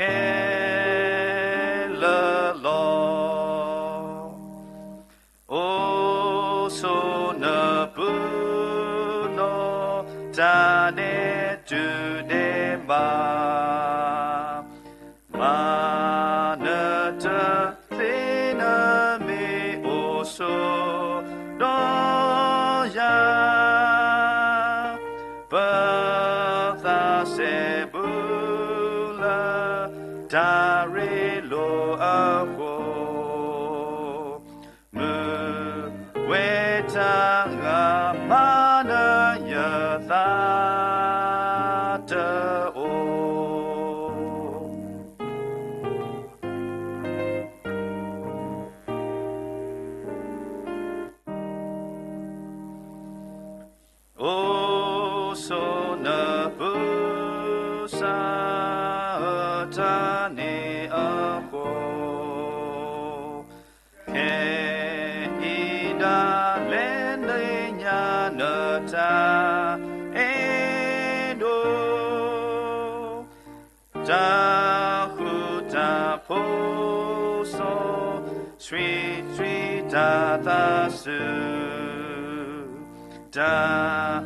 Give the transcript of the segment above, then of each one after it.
ခဲလၢာ်လီၤ. အိၣ်ဆိးနပုၢ်နီၢ် တၢ်နဲၣ်တုၤဒဲးဘး, မၤနတသ့ နမ့ၢ်အိၣ်ဆိးဒီးယၤ, ပသးစဲဘူးလၢ တၢ်ရ့လိာ်အဃိ, မုၢ်ဝဲတၢ်ဂၤ မၤနၢၤယသးတအိၣ်. အိၣ်ဆိးနပုၢ်စၢ်ဧၢ, တၢ်န့ၣ်အဃိ, ခဲအံၤဒၣ်လဲာ် လၢညါနတၢ်အဲၣ်ဒိး တၢ်ဃူတၢ်ဖိး စီဆှံ ဆှံတၢ်သးစူၤ, တၢ်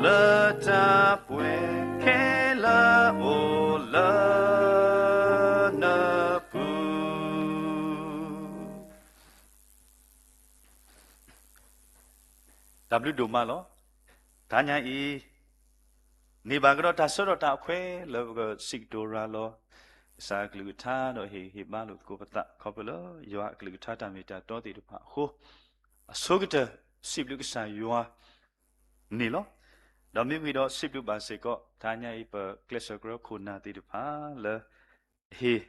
လၢတၢ်ပှဲၤ ခဲလၢာ်အိၣ်လၢနပူၤ. တၢ်ဘျုးဒိၣ်မးလီၤ. တဟါညါအံၤ န့ၢ်ဘၣ်ကဒီးတၢ်ဆၢကတီၢ်တၢ်ခွဲး လၢပကစံးကတိၤရၤလီၤ ကစၢ်အကလုၢ်ကထါ ဒီးဟ့ၣ်ဂံၢ်ဟ့ၣ်ဘါလိာ်သကိးပသး ခီဖျိလၢယွၤအကလုၢ်ကထါတၢ်မ့ၢ်တၢ်တီသ့ၣ်တဖၣ်အဃိ, အဆိကတၢၢ် စံးဘျုးကစၢ်ယွၤန့ၣ်လီၤ. ဒီးမ့မ့ၢ်ဒီးစံးဘျုးဘၣ်စ့ၢ်ကီး တဟါညါအံၤ ပကျဲးစၢးကြၢးခိၣ်နၢ်သ့ၣ်တဖၣ်လၢ ဟ့ၣ်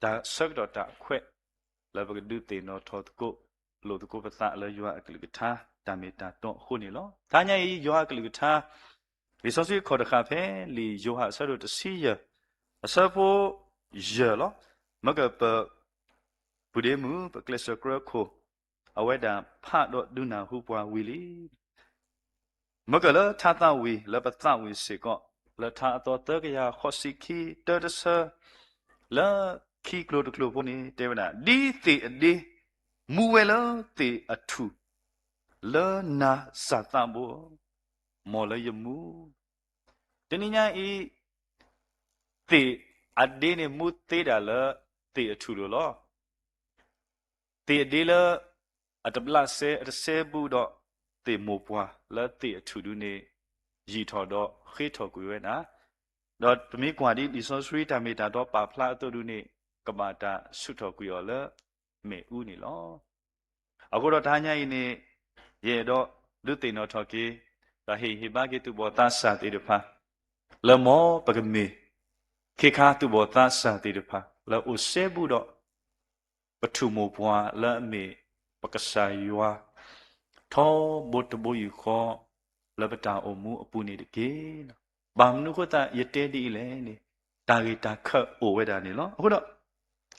တၢ်ဆၢကတီၢ်တၢ်ခွဲး လၢပကဒုးသ့ၣ်နီၣ်ထီၣ်သကိး လိာ်သကိးပသးလၢယွၤအကလုၢ်ကထါ တၢ်မ့ၢ်တၢ်တီအဃိန့ၣ်လီၤ. တဟါညါအံၤ ယွၤအကလုၢ်ကထါ လံာ်စီဆှံခီၣ်တဃာ်ဖဲ လံာ်ယိၤဟၣ်အဆၢဒိၣ်တဆံယဲၢ် အဆၢဖိယဲၢ်လီၤ. မ့ၢ်ကပ ပုၢ်ဒ့မုၣ် ပကျဲးစၢးကြၢးခိၣ် အဝဲဒၣ်ဖးဒီးဒုးနၢ်ဟူပှၤဝံၤလံ. မ့ၢ်ကလၢထါသးဝံၤ လၢပသးဝံၤစ့ၢ်ကီး လၢထါအသီသၢကယၤဃိးဆံခံ တၢတဆၢ လၢခံကျိၤတကျိၤဖိန့ၣ် တဲဝဲဒၣ် ဒ်သ့ၣ်အဒ့ မူဝဲလၢသ့ၣ်အထူၣ် လၢနၤစၢ်သးဘိဧၢ, မ်လၢယမူ တနံၤညါအံၤ သ့ၣ်အဒ့န့ၣ် မူသ့ဒၣ်လၢသ့ၣ်အထူၣ်လိၤလီၤ. သ့ၣ်အဒ့လၢ အတဘျးစဲ အတစဲဘူးဒီး သ့ၣ်မိၢ်ပှၢ်လၢသ့ၣ်အထူၣ်ဒုန့ၣ် ယံာ်ထီၣ်ဒီးဃ့ထီၣ်ကွံာ်ဝဲဒၣ်. ဒီးပမ့ၢ်ကွၢ်ဒ်လံာ်စီဆှံတၢ်မ့ၢ်တၢ်တီပာ်ဖျါအသိးဒုန့ၣ် ကဘၣ်တၢ်ဆူးထီၣ်ကွံာ်အီၤလၢ မ့ၣ်အူန့ၣ်လီၤ. အဃိဒီးတဟါညါအံၤန့ၣ် ယအဲၣ်ဒိးဒုးသ့ၣ်နီၣ်ထီၣ်က့ၤ ဒီးဟ့ၣ်ဂံၢ်ဟ့ၣ်ဘါက့ၤသူၣ်ဘီၣ်သးစၢ်သ့ၣ်တဖၣ် လၢမ်ပကမ့ၢ် ခ့ခါသူၣ်ဘီၣ်သးစၢ်သ့ၣ်တဖၣ် လၢအိၣ်စဲဘူးဒီး ပထူၣ်မိၢ်ပှၢ်လၢအမ့ၢ်ပကစၢ်ယွၤ ထီဘိတဘိယူၢ်ဃီ လၢပတၢ်အိၣ်မူအပူၤန့ၣ်တက့ၢ်. ဘၣ်မနုၤအဃိသတးယတဲဒ်အံၤလဲၣ်န့ၣ် တၢ်ဂ့ၢ်တၢ်ခၢၣ်အိၣ်ဝဲဒၣ်န့ၣ်လီၤ. အဃိဒီး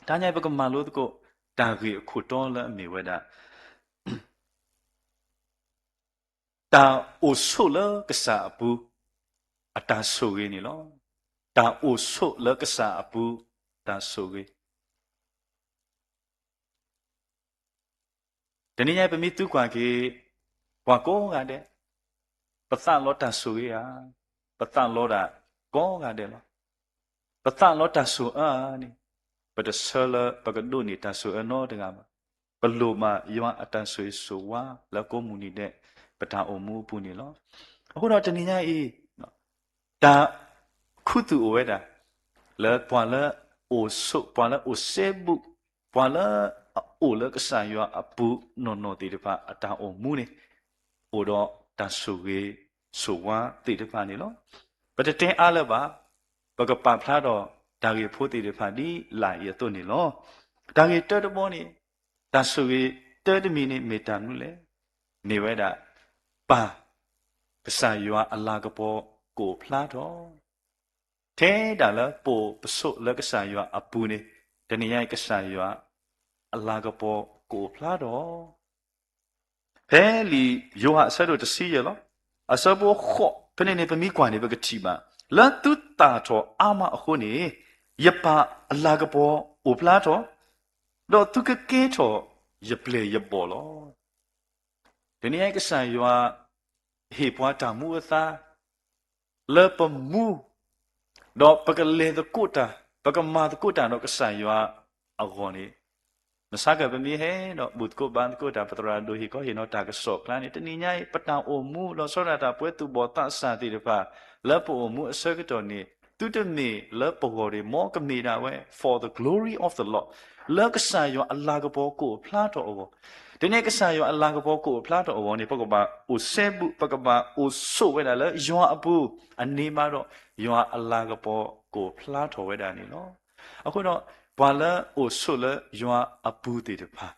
တဟါညါအံၤပကမၤလိသကိး တၢ်ဂ့ၢ်အခိၣ်တီလၢအမ့ၢ်ဝဲဒၣ် တၢ်အိၣ်ဆိးလၢကစၢ်အပူၤ အတၢ်ဆိၣ်ဂ့ၤန့ၣ်လီၤ. တၢ်အိၣ်ဆိးလၢကစၢ်အပူၤ တၢ်ဆိၣ်ဂ့ၤ တနံၤညါအံၤပမ့ၢ်သံကွၢ်က့ၤ ပှၤကိးဂၤဒဲး ပသးလီတၢ်ဆိၣ်ဂ့ၤဧါ, ပသးလီဒၣ်ကိးဂၤဒဲးလီၤ. ပသးလီတၢ်ဆိၣ်အၢဧါန့ၣ် ပတဆၢလၢပကဒိးန့ၢ်တၢ်ဆိၣ်အၢနီတဂၤဘၣ်. ပလိၣ်ဘၣ်ယွၤအတၢ်ဆိၣ်ဂ့ၤဆိၣ်ဝါလၢကိးမုၢ်နံၤဒဲး ပတၢ်အိၣ်မူအပူၤန့ၣ်လီၤ. အဃိဒီးတနံၤညါအံၤ တၢ်ခူသူၣ်အိၣ်ဝဲဒၣ် လၢပှၤလၢအိၣ်ဆိး ပှၤလၢအိၣ်စဲဘူး ပှၤလၢအအိၣ်လၢကစၢ်ယွၤအပူၤနီၢ်နီၢ်သ့ၣ်တဖၣ် အတၢ်အိၣ်မူန့ၣ် အိၣ်ဒီးတၢ်ဆိၣ်ဂ့ၤဆိၣ်ဝါသ့ၣ်တဖၣ်န့ၣ်လီၤ. ပတတဲအါလၢၤဘၣ်, ပကပာ်ဖျါထီၣ်တၢ်ဂ့ၢ်ဖိသ့ၣ်တဖၣ်ဒ်လာ်အံၤအသိးန့ၣ်လီၤ. တၢ်ဂ့ၢ်တၢတဘီန့ၣ် တၢ်ဆိၣ်ဂ့ၤတၢတမံၤန့ၣ် မ့ၢ်တၢ်မနုၤလဲၣ်. မ့ၢ်ဝဲဒၣ် ပၢ် ကစၢ်ယွၤအလၤကပီၤကအိၣ်ဖျါထီၣ် ထဲဒၣ်လၢပအိၣ်ပဆိးလၢကစၢ်ယွၤအပူၤန့ၣ် တနံၤညါအံၤကစၢ်ယွၤ အလၤကပီၤကအိၣ်ဖျါထီၣ် ဖဲလံာ်ယိၤဟၣ်အဆၢဒိၣ်တဆံယဲၢ်လီၤ. အဆၢဖိဃိး ဖဲန့ၣ်န့ၣ် ပမ့ၢ်ကွၢ်န့ၣ် ပကထံၣ်ဘၣ် လၢသုသၣ်ထီၣ်အါမးအဃိန့ၣ် ယပၢ်အလၤကပီၤအိၣ်ဖျါထီၣ်, ဒီးသုကကဲထီၣ်ယပျဲၢ်ယဘီၣ်လီၤ. တနံၤအံၤကစၢ်ယွၤ ဟ့ၣ်ပှၤတၢ်မူအသါ လၢပမူ ဒီးပကလဲၤသကိးတၢ်, ပကမၤသကိးတၢ်ဒီးကစၢ်ယွၤအဂီၢ်န့ၣ်, မဆါကၢ်ပမ့ၢ်ဟဲဒီးဘူၣ်သကိးဘါသကိးတၢ် ပသရၣ်ဒိၣ်ဟ့ၣ်ခီဟ့ၣ်နီၤတၢ်ကစီၣ်အကျါန့ၣ် တနံၤညါအံၤ ပတၢ်အိၣ်မူလီၤဆီဒၣ်တၢ်ပဝဲသူၣ်ဘီၣ်သးစၢ်သ့ၣ်တဖၣ် လၢပအိၣ်မူအဆၢကတီၢ်န့ၣ် သုတမ့ၢ်လၢပဂီၢ်ဒၣ် မ်ကမ့ၢ်ဒၣ်ဝဲ for the glory of the Lord လၢကစၢ်ယွၤအလၤကပီၤကအိၣ်ဖျါထီၣ်အဂီၢ်, တနံၤကစၢ်ယွၤအလၤကပီၤကအိၣ်ဖျါထီၣ်အဂီၢ်န့ၣ် ပကဘၣ်အိၣ်စဲဘူး ပကဘၣ်အိၣ်ဆိးဝဲဒၣ်လၢယွၤအပူၤ, အန့ၣ်မးဒီး ယွၤအလၤကပီၤကအိၣ်ဖျါထီၣ်ဝဲဒၣ်န့ၣ်လီၤ. အဃိဒီး ပှၤလၢအိၣ်ဆိးလၢယွၤအပူၤသ့ၣ်တဖၣ်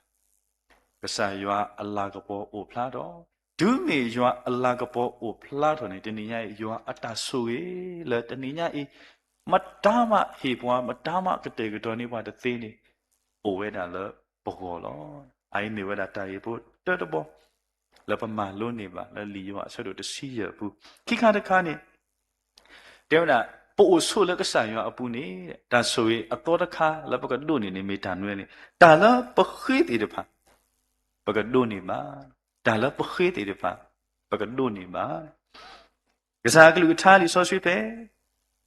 ကစၢ်ယွၤအလၤကပီၤအိၣ်ဖျါထီၣ်, တုၤမ့ၢ်ယွၤအလၤကပီၤအိၣ်ဖျါထီၣ်န့ၣ် တနံၤညါအံၤ ယွၤအတၢ်ဆိၣ်ဂ့ၤလၢတနံၤညါအံၤ မတၤမးဟ့ၣ်ပှၤ မတၤမးကတဲာ်ကတီၤန့ၢ်ပှၤတသ့န့ၣ် အိၣ်ဝဲဒၣ်လၢပဂီၢ်လီၤ. အအံၤမ့ၢ်ဝဲဒၣ်တၢ်ဂ့ၢ်ဖိတၢတဘီ လၢပမၤလိန့ၢ်ဘၣ်လၢလံာ်ယိၤဟၣ်အဆၢဒိၣ်တဆံယဲၢ်အပူၤ, ခံခါတခါန့ၣ် တဲဝဲဒၣ် ပအိၣ်ဆိးလၢကစၢ်ယွၤအပူၤန့ၣ် တၢ်ဆိၣ်ဂ့ၤအသီတခါလၢပကဒိးန့ၢ်န့ၣ် မ့ၢ်တၢ်မနုၤလဲၣ်န့ၣ် တၢ်လၢပဃ့သ့ၣ်တဖၣ် ပကဒိးန့ၢ်ဘၣ်, တၢ်လၢပဃ့သ့ၣ်တဖၣ် ပကဒိးန့ၢ်ဘၣ်. ကစၢ်အကလုၢ်ကထါလံာ်စီဆှံဖဲ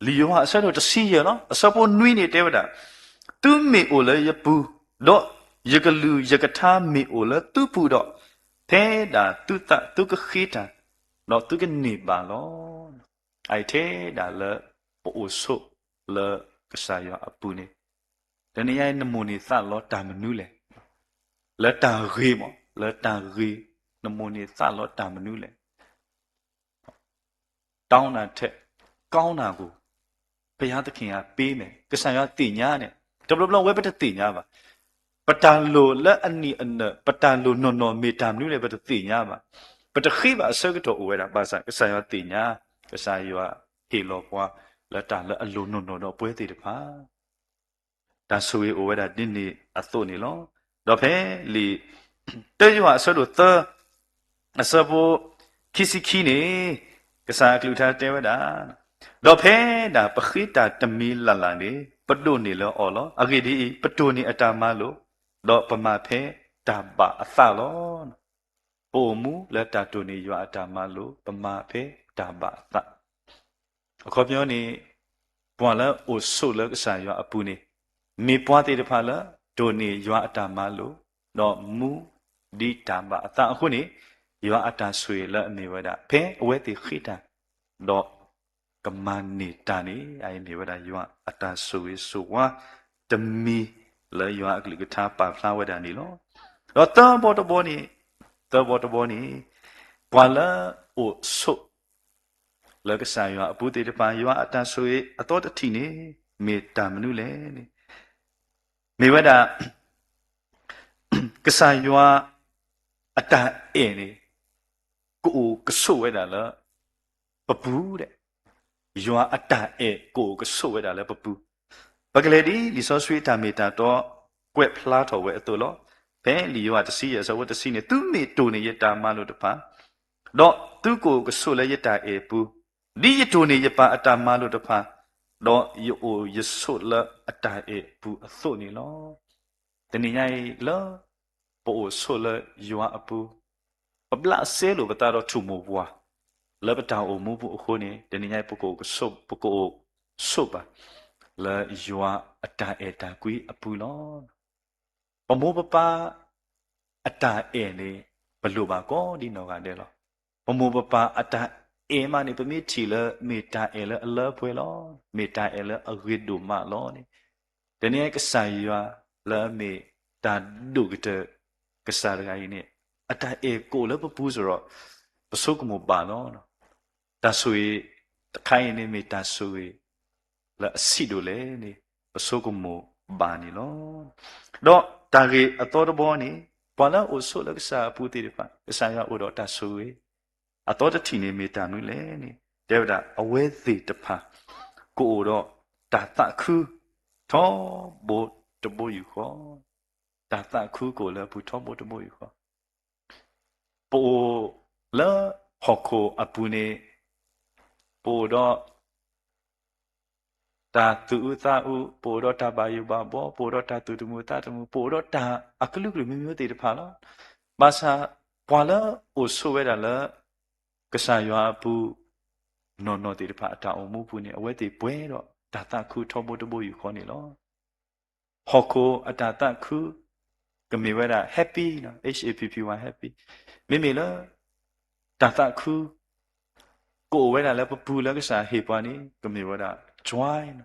လံာ်ယိၤဟၣ်အဆၢဒိၣ်တဆံယဲၢ်လီၤ အဆၢဖိနွံန့ၣ်တဲဝဲဒၣ်, သုမ့ၢ်အိၣ်လၢယပူၤ, ဒီးယကလုၢ်ယကထါမ့ၢ်အိၣ်လၢသုပူၤဒီး, ဖဲဒၣ်သုသးသုကဃ့တၢ်, ဒီးသုကန့ၢ်ဘၣ်လီၤ. အအံၤထဲဒၣ်လၢပအိၣ်ဆိးလၢကစၢ်ယွၤအပူၤန့ၣ်, တနံၤညါအံၤနမိၣ်န့ၢ်သးလီတၢ်မနုၤလဲၣ်, လၢတၢ်ဂ့ၤမး လၢတၢ်ဂ့ၤ နမိၣ်န့ၢ်သးလီတၢ်မနုၤလဲၣ်. တောင်းတာထက် ကောင်းတာကို ဘုရားသခင်က ပေးမယ် ကစၢ်ယွၤသ့ၣ်ညါန့ၣ် တဘျီဘျီဝဲပတသ့ၣ်ညါဘၣ်. ပတၢ်လိၣ်လၢအနံၣ်အနၢၣ် ပတၢ်လိၣ်နီၢ်နီၢ်မ့ၢ်တၢ်မနုၤလဲၣ် ပတသ့ၣ်ညါဘၣ်. ပတဃ့ဘၣ်အဆၢကတီၢ်အိၣ်ဝဲဒၣ် ဘၣ်ဆၣ်ကစၢ်ယွၤသ့ၣ်ညါ, ကစၢ်ယွၤဟ့ၣ်လီၤပှၤ လၢတၢ်လၢအလိၣ်နီၢ်နီၢ်ဒီးပဝဲသ့ၣ်တဖၣ် တၢ်ဆိၣ်ဂ့ၤအိၣ်ဝဲဒၣ်ဒ်န့ၣ်အသိးန့ၣ်လီၤ. ဒီးဖဲလံာ် တၢယိၤဟၣ်အဆၢဒိၣ်သၢ အဆၢဖိခံဆံခံန့ၣ် ကစၢ်အကလုၢ်ကထါတဲဝဲဒၣ်, ဒီးဖဲဒၣ်ပဃ့တၢ်တမံၤလၢ်လၢ်န့ၣ် ပဒိးန့ၢ်လၢအီၤလီၤ. အဂ့ၢ်ဒ်အံၤ, ပတိၢ်န့ၢ်အတၢ်မၤလိာ်, ဒီးပမၤဖဲတၢ်ဘၣ်အသးလီၤ. ပအိၣ်မူလၢတၢ်တိၢ်န့ၢ်ယွၤအတၢ်မၤလိာ်, ပမၤဖဲတၢ်ဘၣ်အသး အခီပညီန့ၣ် ပှၤလၢအိၣ်ဆိးလၢကစၢ်ယွၤအပူၤန့ၣ် မ့ၢ်ပှၤသ့ၣ်တဖၣ်လၢ တိၢ်န့ၢ်ယွၤအတၢ်မၤလိာ်, ဒီးမူဒ်တၢ်ဘၣ်အသးအဃိန့ၣ်, ယွၤအတၢ်ဆိၣ်ဂ့ၤလၢအမ့ၢ်ဝဲဒၣ် ဖဲအဝဲသ့ၣ်ဃ့တၢ် ဒီးကမၤန့ၢ်တၢ်န့ၣ် အအံၤမ့ၢ်ဝဲဒၣ်ယွၤအတၢ်ဆိၣ်ဂ့ၤဆိၣ်ဝါတမံၤ လၢယွၤအကလုၢ်ကထါပာ်ဖျါဝဲဒၣ်န့ၣ်လီၤ. ဒီးသၢဘီတဘီန့ၣ်, သၢဘီတဘီန့ၣ်, ပှၤလၢအိၣ်ဆိး လၢကစၢ်ယွၤအပူၤသ့ၣ်တဖၣ် ယွၤအတၢ်ဆိၣ်ဂ့ၤအသီတထံၣ်န့ၣ် မ့ၢ်တၢ်မနုၤလဲၣ်န့ၣ်, မ့ၢ်ဝဲဒၣ် ကစၢ်ယွၤအတၢ်အဲၣ်န့ၣ် ကအိၣ်ကဆိးဝဲဒၣ်လၢပပူၤဒဲး, ယွၤအတၢ်အဲၣ်ကအိၣ်ကဆိးဝဲဒၣ်လၢပပူၤ, ပကလဲၤဒ်လံာ်စီဆှံအတၢ်မ့ၢ်တၢ်တီ ကွဲးဖျါထီၣ်ဝဲအသိးလီၤ. ဖဲလံာ်ယိၤဟၣ်တဆံယဲၢ်အဆၢဖိတဆံန့ၣ်, သုမ့ၢ်တိၢ်န့ၢ်ယတၢ်မၤလိာ်တဖၣ်, ဒီးသုကအိၣ်ကဆိးလၢယတၢ်အဲၣ်ပူၤ, ဒ်ယတိၢ်န့ၢ်ယပၢ်အတၢ်မၤလိာ်တဖၣ်, ဒီးယအိၣ်ယဆိးလၢအတၢ်အဲၣ်ပူၤအသိးန့ၣ်လီၤ. တနံၤညါအံၤလၢ ပအိၣ်ဆိးလၢယွၤအပူၤ, ပဘျးစဲလိာ်ပသးဒီးထူၣ်မိၢ်ပှၢ် လၢပတၢ်အိၣ်မူပူၤအဃိန့ၣ်, တနံၤညါအံၤ ပကအိၣ်ဆိးဘၣ် လၢယွၤအတၢ်အဲၣ်တၢ်ကွံအပူၤလီၤ. ပမိၢ်ပပၢ်အတၢ်အဲၣ်န့ၣ် ပလိၣ်ဘၣ်ကိးဒ်နီၢ်ဂၤဒဲးလီၤ. ပမိၢ်ပပၢ်အတၢ်အဲၣ်မးန့ၣ် ပမ့ၢ်ထံၣ်လၢ မ့ၢ်တၢ်အဲၣ်လၢအလၢပှဲၤလီၤ, မ့ၢ်တၢ်အဲၣ်လၢအဂ့ၤဒိၣ်မးလီၤန့ၣ်, တနံၤညါအံၤကစၢ်ယွၤလၢအမ့ၢ်တၢ်ဒိၣ်ကတၢၢ် ကစၢ်တဂၤအံၤန့ၣ် အတၢ်အဲၣ်ကအိၣ်လၢပပူၤစ့ၢ်ဒီး ပဆိကမိၣ်ဘၣ်လီၤ. တၢ်ဆိၣ်ဂ့ၤတခါအံၤန့ၣ် မ့ၢ်တၢ်ဆိၣ်ဂ့ၤ လၢအဆံးဒိၣ်လဲၣ်န့ၣ် ပဆိကမိၣ်ဘၣ်န့ၣ်လီၤ. ဒီးတၢ်ဂ့ၢ်အသီတဘီန့ၣ်, ပှၤလၢအအိၣ်ဆိးလၢကစၢ်အပူၤသ့ၣ်တဖၣ် ကစၢ်ယွၤအိၣ်ဒီးတၢ်ဆိၣ်ဂ့ၤ အသီတထံၣ်န့ၣ် မ့ၢ်တၢ်မနုၤလဲၣ်န့ၣ်, တဲဝဲဒၣ် အဝဲသ့ၣ်တဖၣ် ကအိၣ်ဒီးတၢ်သးခု ထီဘိတဘိယူၢ်ဃီ, တၢ်သးခုကအိၣ်လၢအပူၤထီဘိတဘိယူၢ်ဃီ. ပအိၣ်လၢဟီၣ်ခိၣ်အပူၤန့ၣ် ပအိၣ်ဒီး တၢ်သူၣ်အုးသးအုး, ပအိၣ်ဒီးတၢ်ဘၣ်ယိၣ်ဘၣ်ဘီ, ပအိၣ်ဒီးတၢ်သူၣ်တမုာ်သးတမုာ်, ပအိၣ်ဒီးတၢ်အကလုာ်ကလုာ်မ့ၢ်မ့ၢ်သ့ၣ်တဖၣ်လီၤ. ဘၣ်ဆၣ် ပှၤလၢအိၣ်ဆိးဝဲဒၣ်လၢ ကစၢ်ယွၤအပူၤ နီၢ်နီၢ်သ့ၣ်တဖၣ်အတၢ်အိၣ်မူပူၤန့ၣ် အဝဲသ့ၣ်ပှဲၤဒီးတၢ်သးခုထီဘိတဘိယူၢ်ဃီန့ၣ်လီၤ. ဟီၣ်ခိၣ်အတၢ်သးခု ကမ့ၢ်ဝဲဒၣ် happy လီၤ, H A P P Y happy, မ့မ့ၢ်လၢ တၢ်သးခု ကအိၣ်ဝဲဒၣ်လၢပပူၤလၢကစၢ်ဟ့ၣ်ပှၤန့ၣ် ကမ့ၢ်ဝဲဒၣ် joy လီၤ,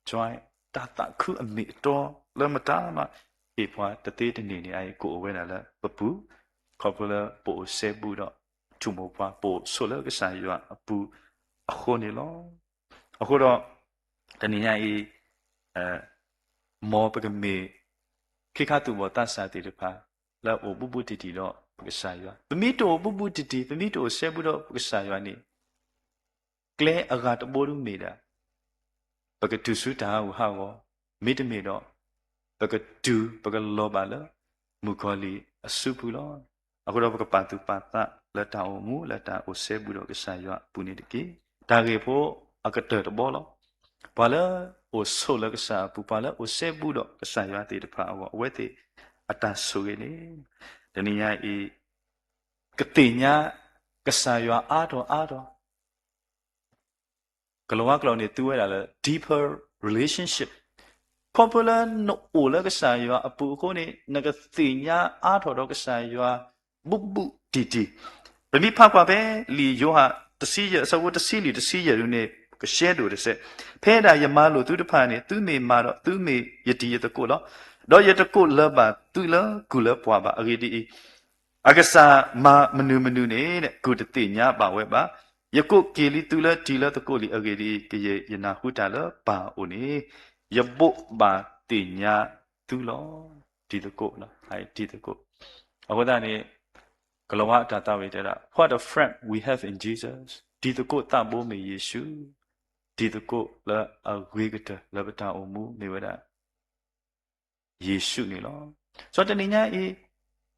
joy, တၢ်သးခုအမ့ၢ်အတီလၢမတၤမး ဟ့ၣ်ပှၤတသ့တန့ၢ်န့ၣ် အအံၤကအိၣ်ဝဲဒၣ်လၢပပူၤ, ခီဖျိလၢပအိၣ်စဲဘူးဒီး ထူၣ်မိၢ်ပှၢ် ပအိၣ်ဆိးလၢကစၢ်ယွၤအပူၤအဃိန့ၣ်လီၤ. အဃိဒီး တနံၤညါအံၤ မ်ပကမ့ၢ် ခ့ခါသူၣ်ဘီၣ်သးစၢ်သ့ၣ်တဖၣ် လၢအအိၣ်ဘူးဘူးတံၢ်တံၢ်ဒီးပကစၢ်ယွၤ, ပမ့ၢ်တအိၣ်ဘူးဘူးတံၢ်တံၢ်, ပမ့ၢ်တအိၣ်စဲဘူးဒီးပကစၢ်ယွၤန့ၣ် ကျဲအဂၤတဘိဒၣ်မ့ၢ်ဒၣ် ပကတုၤဆူတၢ်ဟးဂူာ်ဟးဂီၤ, မ့တမ့ၢ်ဒီး ပကတုၤ ပကလီၤဘၣ်လၢ မုၣ်ကီၤလံၢ်အစုပူၤလီၤ. အဃိဒီးပကပာ်သူၣ်ပာ်သးလၢတၢ်အိၣ်မူ လၢတၢ်အိၣ်စဲဘူးဒီးကစၢ်ယွၤအပူၤန့ၣ်တက့ၢ်. တၢ်ဂ့ၢ်ဖိအကတၢၢ်တဘီလီၤ. ပှၤလၢအိၣ်ဆိးလၢကစၢ်အပူၤ, ပှၤလၢအိၣ်စဲဘူးဒီးကစၢ်ယွၤသ့ၣ်တဖၣ်အဂီၢ် အဝဲသ့ၣ်အတၢ်ဆိၣ်ဂ့ၤန့ၣ် တနံၤညါအံၤ ကသ့ၣ်ညါကစၢ်ယွၤအါထီၣ်အါထီၣ် ကလီၤဝါကျိာ်န့ၣ် သူဝဲဒၣ်လၢ deeper relationship. ခီဖျိလၢနအိၣ်လၢကစၢ်ယွၤအပူၤအဃိန့ၣ် နကသ့ၣ်ညါအါထီၣ်ဒီးကစၢ်ယွၤ ဘူးဘူးတံၢ်တံၢ်. ပမ့ၢ်ဖးကွၢ်ဖဲလံာ်ယိၤဟၣ်တဆံယဲၢ် အဆၢဖိတဆံလွံၢ်တဆံယဲၢ်ဒုန့ၣ် ကရှဲဒိၣ်တစဲး, ဖဲဒၣ်ယမၤလိာ်သုတဖၣ်န့ၣ် သုမ့ၢ်မၤဒီး သုမ့ၢ်ယတံၤယသကိးလီၤ. ဒီးယတကိးလၢၤဘၣ်သုလၢကုၢ်လၢပှၢ်ဘၣ်. အဂ့ၢ်ဒ်အံၤ, အကစၢ်မၤမနုၤမနုၤန့ၣ် ကုၢ်တသ့ၣ်ညါဘၣ်ဝဲဘၣ်. ယကိးက့ၤလံသုလၢတံၤလၢသကိးလံ. အဂ့ၢ်ဒ်အံၤ, ကယဲၢ်ယနၢ်ဟူတၢ်လၢပၢ်အအိၣ်န့ၣ် ယဘိးဘၣ်သ့ၣ်ညါသုလီၤ. တံၤသကိးလီၤ, တံၤသကိး. အဃိသတးန့ၣ် ကလီၤဝါအတၢ်သးဝံၣ်တဲဒၣ်, What a friend we have in Jesus. တံၤသကိးသးဘိမ့ၢ်ယ့ၣ်ၡူး, တံၤသကိးလၢအဂ့ၤကတၢၢ်လၢပတၢ်အိၣ်မူမ့ၢ်ဝဲဒၣ် ယ့ၣ်ၡူးန့ၣ်လီၤ. စီၤတနံၤညါအံၤ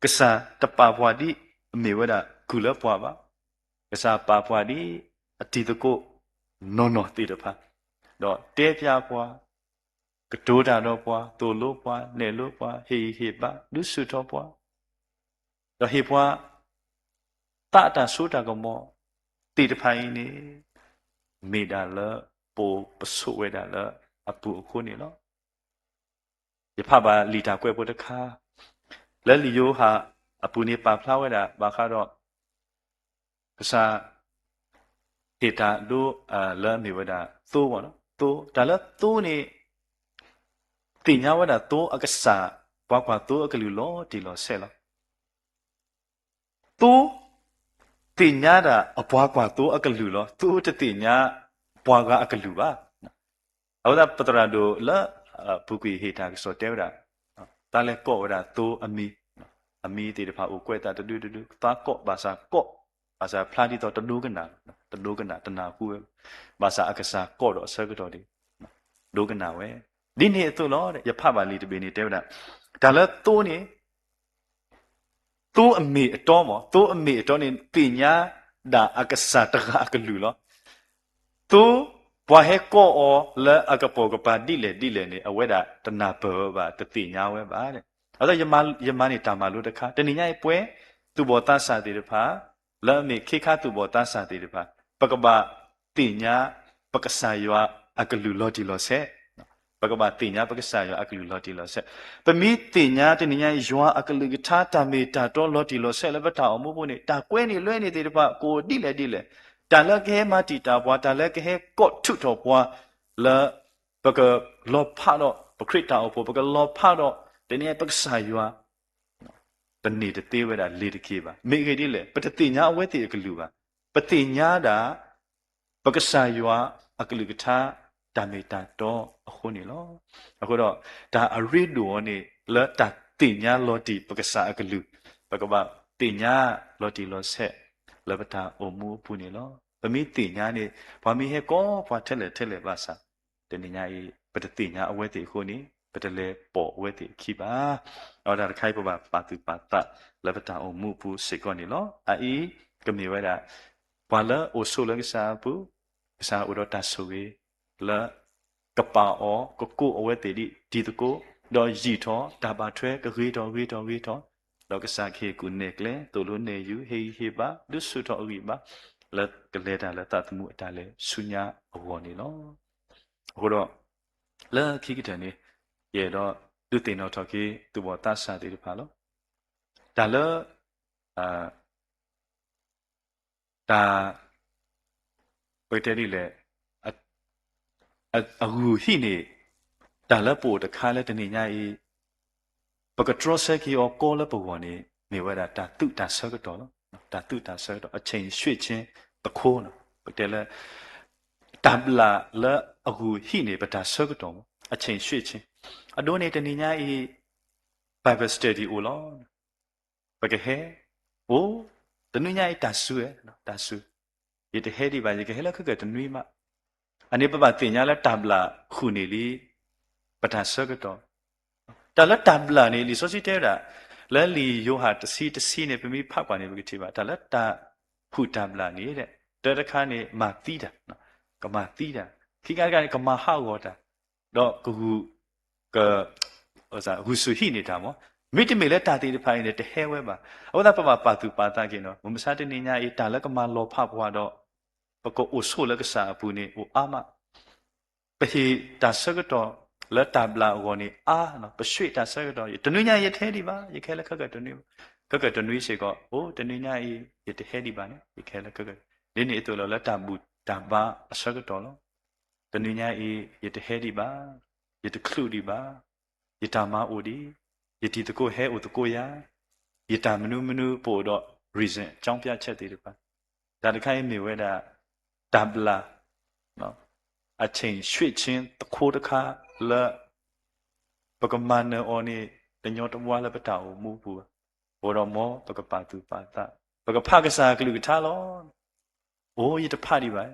ကစၢ်တပာ်ပှၤဒ်အမ့ၢ်ဝဲဒၣ်ကုၢ်လၢပှၢ်ဘၣ်. ကစၢ်ပာ်ပှၤဒ်အတံၤသကိးနီၢ်နီၢ်သ့ၣ်တဖၣ်, ဒီးတဲဖျါပှၤ, ကတိၤတၢ်ဒီးပှၤ, သိၣ်လိပှၤ, နဲၣ်လိပှၤ, ဟ့ၣ်ဂံၢ်ဟ့ၣ်ဘါ, ဒုးဆူၣ်ထီၣ်ပှၤ, ဒီးဟ့ၣ်ပှၤ သးအတၢ်စိတၢ်ကမီၤသ့ၣ်တဖၣ်အံၤန့ၣ် မ့ၢ်ဒၣ်လၢပအိၣ်ပဆိးဝဲဒၣ်လၢအပူၤအဃိန့ၣ်လီၤ. ယဖးဘၣ်လံာ်တၢ်ကွဲးဖိတခါ လၢလံာ်ယိၤဟၣ်အပူၤန့ၣ် ပာ်ဖျါဝဲဒၣ်ဘၣ်ဃးဒီး ကစၢ်ဟ့ၣ်တၢ်ဒိ လၢအမ့ၢ်ဝဲဒၣ်သိဘၣ်လီၤ. သိ, တၢ်လၢသိန့ၣ် သ့ၣ်ညါဝဲဒၣ်သိအကစၢ် ပှၤကွၢ်သိအကလုၢ်လီၤတံၢ်လီၤဆဲးလီၤ. သိ သ့ၣ်ညါဒၣ်အပှၤကွၢ်သိအကလုၢ်လီၤ. သိတသ့ၣ်ညါပှၤဂၤအကလုၢ်ဘၣ်. အဝဲဒၣ်ပသရၣ်ဒိၣ်လၢ ပူၤကွံာ်ဟ့ၣ်တၢ်ကစီၣ်တဲဝဲဒၣ်, တၢ်လဲၤကိးဝဲဒၣ်သိအမံၤ, အမံၤသ့ၣ်တဖၣ်အိၣ်ကွဲးသးတဒုတဒု, သးကိးဘၣ်ဆၣ်ကိး, ဘၣ်ဆၣ်ဖျါဒ်သိးတဒိကနၣ်, တဒိကနၣ်တနၢ်ဟူဝဲ, ဘၣ်ဆၣ်အကစၢ်ကိးဒီးအဆၢကတီၢ်ဒၣ် ဒိကနၣ်ဝဲ. ဒ်န့ၣ်အသိးလီၤ. ယဖးဘၣ်လံာ်တဘ့ၣ်န့ၣ်တဲဝဲဒၣ်, တၢ်လၢသိန့ၣ် သိအမ့ၢ်အတီမး, သိအမ့ၢ်အတီန့ၣ် သ့ၣ်ညါဒၣ်အကစၢ်တဂၤအကလုၢ်လီၤ. သိ ပှၤဟဲကိးအီၤလၢအကပိာ်ကပၤဒ်လဲၣ်ဒ်လဲၣ်န့ၣ် အဝဲဒၣ်တနၢ်ပၢၢ်ဝဲဘၣ်, တသ့ၣ်ညါဝဲဘၣ်. အဃိသတး ယမၤန့ၢ်တၢ်မၤလိတခါ, တနံၤညါအံၤပဝဲ သူၣ်ဘီၣ်သးစၢ်သ့ၣ်တဖၣ်, လၢအမ့ၢ်ခ့ခါသူၣ်ဘီၣ်သးစၢ်သ့ၣ်တဖၣ်, ပကဘၣ်သ့ၣ်ညါ ပကစၢ်ယွၤအကလုၢ်လီၤတံၢ်လီၤဆဲး ပကဘၣ်သ့ၣ်ညါပကစၢ်ယွၤအကလုၢ်လီၤတံၢ်လီၤဆဲး. ပမ့ၢ်သ့ၣ်ညါတနံၤညါအံၤ ယွၤအကလုၢ်ကထါတၢ်မ့ၢ်တၢ်တီလီၤတံၢ်လီၤဆဲးလၢပတၢ်အိၣ်မူပူၤန့ၣ် တၢ်ကွဲးန့ၢ်လွဲန့ၢ်သ့ၣ်တဖၣ် ကအိၣ်ဒ်လဲၣ်ဒ်လဲၣ်, တၢ်လၢကဟဲမၤတံာ်တာ်ပှၤ, တၢ်လၢကဟဲကိးထုးထီၣ်ပှၤ လၢ ပကလီၤဖးဒီးပခရံာ်တၢ်အိၣ်ဖှိၣ်, ပကလီၤဖးဒီး တနံၤအံၤပကစၢ်ယွၤ တန့ၢ်တသ့ဝဲဒၣ်လ့ၤတက့ၢ်ဘၣ်. မ့ၢ်အဂ့ၢ်ဒ်လဲၣ်, ပတသ့ၣ်ညါအဝဲသ့ၣ်အကလုၢ်ဘၣ်. ပသ့ၣ်ညါဒၣ် ပကစၢ်ယွၤအကလုၢ်ကထါ တၢ်မ့ၢ်တၢ်တီအဃိန့ၣ်လီၤ. အဃိဒီး တၢ်အရ့ဒိၣ်အီၤန့ၣ် လၢတၢ်သ့ၣ်ညါလီၤတံၢ်ပကစၢ်အကလုၢ်, ပကဘၣ်သ့ၣ်ညါလီၤတံၢ်လီၤဆဲး လၢပတၢ်အိၣ်မူအပူၤန့ၣ်လီၤ. ပမ့ၢ်သ့ၣ်ညါန့ၣ် ပှၤမ့ၢ်ဟဲကိးပှၤထဲလဲၣ်ထဲလဲၣ်ဘၣ်ဆၣ် တနံၤညါအံၤ ပတသ့ၣ်ညါအဝဲသ့ၣ်အဃိန့ၣ် ပတလဲၤပိာ်အဝဲသ့ၣ်အခံဘၣ်. အဝဲဒၣ်တခါအံၤ ပဘၣ်ပာ်သူၣ်ပာ်သးလၢပတၢ်အိၣ်မူအပူၤစ့ၢ်ကီးန့ၣ်လီၤ. အအံၤ ကမ့ၢ်ဝဲဒၣ် ပှၤလၢအိၣ်ဆိးလၢကစၢ်အပူၤ, ကစၢ်အိၣ်ဒီးတၢ်ဆိၣ်ဂ့ၤ လၢ ကပာ်အီၤ ကကိးအဝဲသ့ၣ်ဒ်တံၤသကိး, ဒီးယံာ်ထီၣ် တၢ်ဘၣ်ထွဲကဂ့ၤထီၣ်ဂ့ၤထီၣ်ဂ့ၤထီၣ်, ဒီးကစၢ်ခ့ကူၣ်နဲၣ်ကျဲ သိၣ်လိနဲၣ်ယုၢ် ဟ့ၣ်ဂံၢ်ဟ့ၣ်ဘါ ဒုးဆူၣ်ထီၣ်အဂံၢ်အဘါ လၢကလဲၤတၢ်လၢသးသမူအတၢ်လဲၤဆူညါအဂီၢ်န့ၣ်လီၤ. အဃိဒီး လၢခံကတၢၢ်န့ၣ် ယအဲၣ်ဒိးဒုးသ့ၣ်နီၣ်ထီၣ်က့ၤ သူၣ်ဘီၣ်သးစၢ်သ့ၣ်တဖၣ်လီၤ. တၢ်လၢ တၢ် ပကတဲဒ်လဲၣ်, အဂုၢ်ဟံးန့ၢ် တၢ်လၢပအိၣ်တခါလၢတနံၤညါအံၤ ပကတြီဆၢက့ၤအီၤကီလၢပဂီၢ်န့ၣ် မ့ၢ်ဝဲဒၣ်တၢ်သူၣ်တၢ်ဆၢကတီၢ်လီၤ. တၢ်သူၣ်တၢ်ဆၢကတီၢ် အဆ့ၣ်ဆှ့ၣ်ဆ့ သခီလီၤ. ပကတဲလၢ တၢ်ဘျၣ်လၢအဂုၢ်ဟံးန့ၢ်ပတၢ်ဆၢကတီၢ်မး အဆ့ၣ်ဆှ့ၣ်ဆ့. အဒိန့ၣ်တနံၤညါအံၤ Bible study အိၣ်လီၤ. ပကဟဲ အိၣ် တနွံညါအံၤတၢ်စူၤဝဲ တၢ်စူၤ, ယတဟဲဒံးဘၣ် ယကဟဲလၢခဲကၢၣ်တနွံမး. အန့ၣ်ပဘၣ်သ့ၣ်ညါလၢတၢ်ဘျၣ်ဃုာ်န့ၢ်လံ ပတၢ်ဆၢကတီၢ်. တၢ်လၢတၢ်ဘျၣ်န့ၣ် လံာ်စီဆှံတဲဝဲဒၣ် လၢလံာ်ယိၤဟၣ်တဆံတဆံန့ၣ် ပမ့ၢ်ဖးကွၢ်န့ၣ် ပကထံၣ်ဘၣ် တၢ်လၢတၢ်ဟုၣ်တၢ်ဘျၣ်န့ၣ် တၢတခါန့ၣ် မၤသံတၢ်, ကမၤသံတၢ်, ခံခါတခါန့ၣ် ကမၤဟးဂီၤတၢ်, ဒီးကဂုာ် က ဂုာ်ဆူၣ်ဟံးန့ၢ်တၢ်မး. မ့တမ့ၢ်လၢတၢ်သ့ၣ်တဖၣ်အံၤန့ၣ် တဟဲဝဲဘၣ်. အဃိသတးပဘၣ်ပာ်သူၣ်ပာ်သးက့ၤနီၤ မုၢ်မဆါတနံၤညါအံၤ တၢ်လၢကမၤလီၤဖးပှၤဒီး ပကအိၣ်ဆိးလၢကစၢ်အပူၤန့ၣ် အိၣ်အါမး. ပဟ့ၣ်တၢ်ဆၢကတီၢ်လၢတၢ်ဘျၣ်အဂီၢ်န့ၣ်အါ, ပဆှ့ၣ်တၢ်ဆၢကတီၢ်, တနွံညါအံၤယတဟဲဒံးဘၣ်, ယကဟဲလၢခဲကၢၣ်တနွံ, ခဲကၢၣ်တနွံစ့ၢ်ကီး အိၣ် တနွံညါအံၤ ယတဟဲဒံးဘၣ်န့ၣ် ယကဟဲလၢခဲကၢၣ်, ဒ်န့ၣ်အသိးလီၤ လၢတၢ်ဘူၣ်တၢ်ဘါအဆၢကတီၢ်လီၤ. တနွံညါအံၤ ယတဟဲဒံးဘၣ်, ယတချုးဒံးဘၣ်, ယတၢ်မၤအိၣ်ဒံး, ယတံၤသကိးဟဲအိၣ်သကိးယၤ, ယတၢ်မနုၤမနုၤပအိၣ်ဒီး reason အကြောင်းပြချက် သ့ၣ်တဖၣ်, တၢ်တခါအံၤမ့ၢ်ဝဲဒၣ် တၢ်ဘျၣ် အဆ့ၣ်ဆှ့ၣ်ဆ့သခီတခါလၢ ပကမၤနၢၤအီၤန့ၣ် တညီတဝါလၢပတၢ်အိၣ်မူပူၤဘၣ်. အဃိဒီးမ်ပကပာ်သူၣ်ပာ်သး, ပကဖးကစၢ်အကလုၢ်ကထါလီၤ. အိၣ် ယတဖးဒံးဘၣ်,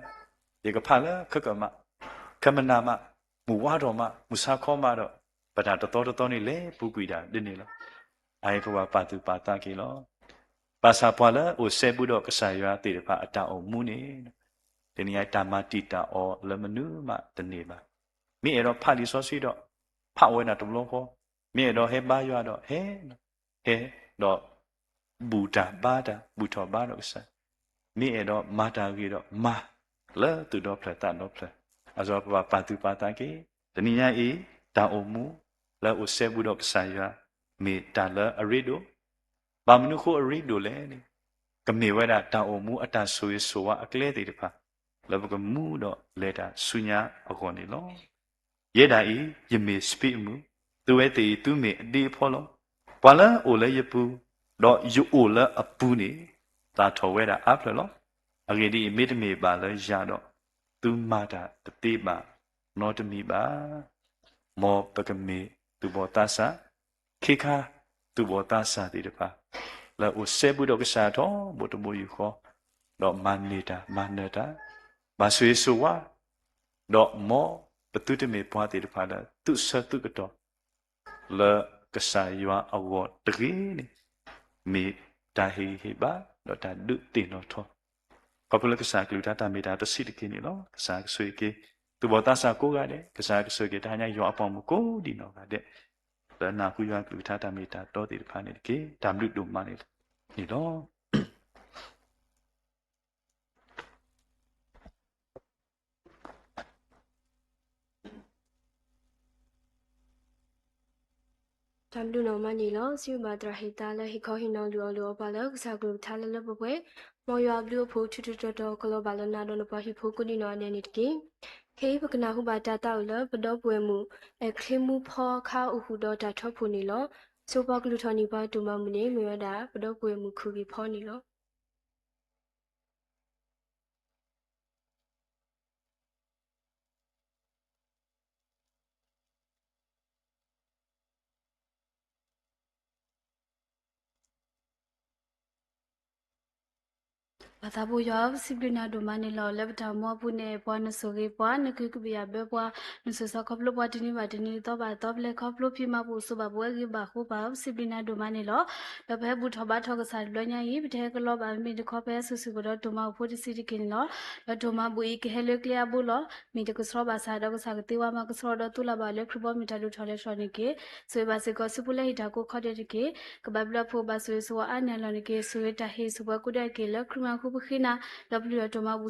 ယကဖးလၢခဲကၢၣ်မး, ခဲမုၢ်နၤမး, မုၢ်ဝါထီၣ်မး, မုၢ်ဆါခီမးဒီး ပတၢ်တသီတသီန့ၣ်လဲၤပူၤကွံာ်ဒၣ်ဒ်န့ၣ်လီၤ. အအံၤပဘၣ်ပာ်သူၣ်ပာ်သးက့ၤလီၤ. ဘၣ်ဆၣ်ပှၤလၢအိၣ်စဲဘူးဒီးကစၢ်ယွၤသ့ၣ်တဖၣ်အတၢ်အိၣ်မူန့ၣ် တနံၤညါအံၤတၢ်မၤတံာ်တာ်အီၤလၢမနုၤမးတန့ၢ်ဘၣ်. မ့ၢ်အဲၣ်ဒိးဖးလံာ်စီဆှံဒီး ဖးဝဲဒၣ်တဘျီဃီ, မ့ၢ်အဲၣ်ဒိးဟဲဘါယွၤဒီးဟဲ, ဟဲ, ဒီး ဘူၣ်တၢ်ဘါတၢ် ဘူၣ်ထီၣ်ဘါထီၣ်ကစၢ်, မ့ၢ်အဲၣ်ဒိးမၤတၢ်ဂ့ၤဒီးမၤ လၢသူၣ်ဒီဖျၢၣ်သးဒီဖျၢၣ်, အစီၤပၤပာ်သူၣ်ပာ်သးက့ၤ, တနံၤညါအံၤ တၢ်အိၣ်မူ လၢအိၣ်စဲဘူးဒီးကစၢ်ယွၤ မ့ၢ်တၢ်လၢအရ့ဒိၣ်, ဘၣ်မနုၤဃိအရ့ဒိၣ်လဲၣ်န့ၣ်, ကမ့ၢ်ဝဲဒၣ်တၢ်အိၣ်မူအတၢ်ဆိၣ်ဂ့ၤဆိၣ်ဝါအကျဲသ့ၣ်တဖၣ် လၢပကမူဒီးလဲၤတၢ်ဆူညါအဂီၢ်န့ၣ်လီၤ. ယဲဒၣ်အံၤ ယမ့ၢ်စပံးအမုၢ်, သုဝဲသ့ၣ်အံၤသုမ့ၢ်အဒ့အဖီလီၤ. ပှၤလၢအအိၣ်လၢယပူၤ, ဒီးယအိၣ်လၢအပူၤန့ၣ် သၣ်ထီၣ်ဝဲဒၣ်အါဖျၢၣ်လီၤ. အဂ့ၢ်ဒ်အံၤ, မ့တမ့ၢ်ဘၣ်လၢယၤဒီး, သုမၤတၢ်တသ့ဘၣ်နီတမံၤဘၣ်. မ်ပကမ့ၢ်သူၣ်ဘီၣ်သးစၢ်, ခ့ခါ သူၣ်ဘီၣ်သးစၢ်သ့ၣ်တဖၣ် လၢအိၣ်စဲဘူးဒီးကစၢ်ထီဘိတဘိယူၢ်ဃီ, ဒီးမၤန့ၢ်တၢ်မၤနၢၤတၢ်, ဘၣ်ဆိၣ်ဂ့ၤဆိၣ်ဝါ, ဒီးမ်ပသုတမ့ၢ်ပှၤသ့ၣ်တဖၣ်လၢသုးဆၢသုးကတီၢ် လၢကစၢ်ယွၤအဂီၢ်တဂ့ၤန့ၣ်, မ့ၢ်တၢ်ဟ့ၣ်ဂံၢ်ဟ့ၣ်ဘါ ဒီးတၢ်ဒုးသ့ၣ်နီၣ်ထီၣ်. ခီဖျိလၢကစၢ်အကလုၢ်ကထါတၢ်မ့ၢ်တၢ်တီတဆံးတက့ၢ်န့ၣ်လီၤ. ကစၢ်ကဆိၣ်ဂ့ၤက့ၤ သူၣ်ဘီၣ်သးစၢ်ကိးဂၤဒဲး, ကစၢ်ကဆိၣ်ဂ့ၤက့ၤတဟါညါယွၤအပှၤမုၣ်ကိးဒံးနီၢ်ဂၤဒဲး, လၢနၢ်ဟူယွၤကလုၢ်ကထါတၢ်မ့ၢ်တၢ်တီသ့ၣ်တဖၣ်န့ၣ်တက့ၢ်. တၢ်ဘျုးဒိၣ်မးန့ၣ်လီၤ. တၢ်ဘျုးနီၢ်မးန့ၣ်လီၤ. စံးဘျုးဘၣ်သရၣ်ဟ့ၣ်သါလၢဟ့ၣ်ခီဟ့ၣ်နီၤလုၢ်အီၣ်လုၢ်အီပှၤလၢကစၢ်ကလုၢ်ကထါလၢလၢပှဲၤပှဲၤ, မ်ယွၤအဘျုးအဖှိၣ်ထူးထူးတီၤတီၤကလီၤဘၣ်လၢနၤဒီးနပှၤဟံၣ်ဖိကိးဒံးနီၢ်ဂၤဒဲးန့ၣ်တက့ၢ်. ခဲအံၤပကနၢ်ဟူဘၣ်တၢ်သးဝံၣ်လၢပဒီပုၢ်ဝဲၢ်မုၣ် အဲၣ်ချ့မူဖီအခါအိၣ်ဃုာ်ဒီးတၢ်ထီဖှိၣ်န့ၣ်လီၤ. ဆိပှၤကလုၢ်ထီၣ်န့ၢ်ပှၤဒိၣ်မးမုၢ်န့ၣ် မ့ၢ်ဝဲဒၣ်ပဒီပုၢ်ဝဲၢ်မုၣ်ခုၣ်ဂ့ၤဖီန့ၣ်လီၤ. ပၢ်သးဘိယွၤဧၢ, ပစံးဘျုးနၤဒိၣ်မးန့ၣ်လီၤ. လၢပတၢ်မူအပူၤန့ၣ် ပှၤနဆိၣ်ဂ့ၤပှၤ, နကဟုကယာ်ဘၢပှၤ, နဆိၣ်စၢ်ခီဖျိပှၤတနံၤဘၣ်တနံၤ သီဘၣ်သီ, ပလဲၤခီဖျိဖံးမၤဘူၣ်စိဘၣ်ပဝဲဂ့ၤဘၣ်ဃိပၢ်ဧၢ, ပစံးဘျုးနၤဒိၣ်မးန့ၣ်လီၤ. ဒီးပဟဲဘူၣ်ထီၣ်ဘါထီၣ်ကစၢ်တဘျီညါအံၤ ပတဟဲကလီဘၣ် မ့မ့ၢ်တခီ ပဟဲစိာ်ဆူၣ်ကဒီးတိၢ်မၤအိၣ်ဖိတဆံးတက့ၢ်န့ၣ်လီၤ. ဒီးတိၢ်မၤဘူၣ်အံၤကဟဲလၢကျဲအဘိလီၤ. မ့ၢ်တကဆှီဘၣ်ဆၣ်ဒီး ကစၢ်ကသ့ဝဲမၤကဆှီဒီး သူလၢ်ဘၣ်လၢခရံာ်ဘီမုၢ်တၢ်ဒိၣ်ထီၣ်လဲၤထီၣ်န့ၣ်တက့ၢ်. ဆိၣ်ဂ့ၤဘၣ်စ့ၢ်ကီး စုဖိလၢဟံၣ်တၢ်ကိးခီဒဲးတက့ၢ်. ကဘၣ်ဘျုးဖှိၣ်ဘၣ်ဆိၣ်ဂ့ၤဆိၣ်ဝါအါန့ၢ်အလီၢ်န့ၣ်တက့ၢ်. ဆိၣ်ဂ့ၤတၢ်ဟ့ၣ်ဆိၣ်ပှၤကိးဂၤဒဲးတက့ၢ်. လၢခရံာ်မံၤအဃိပဃ့နၤ, ဒီးပလုၢ်ထီၣ်တိၢ်မၤဘူၣ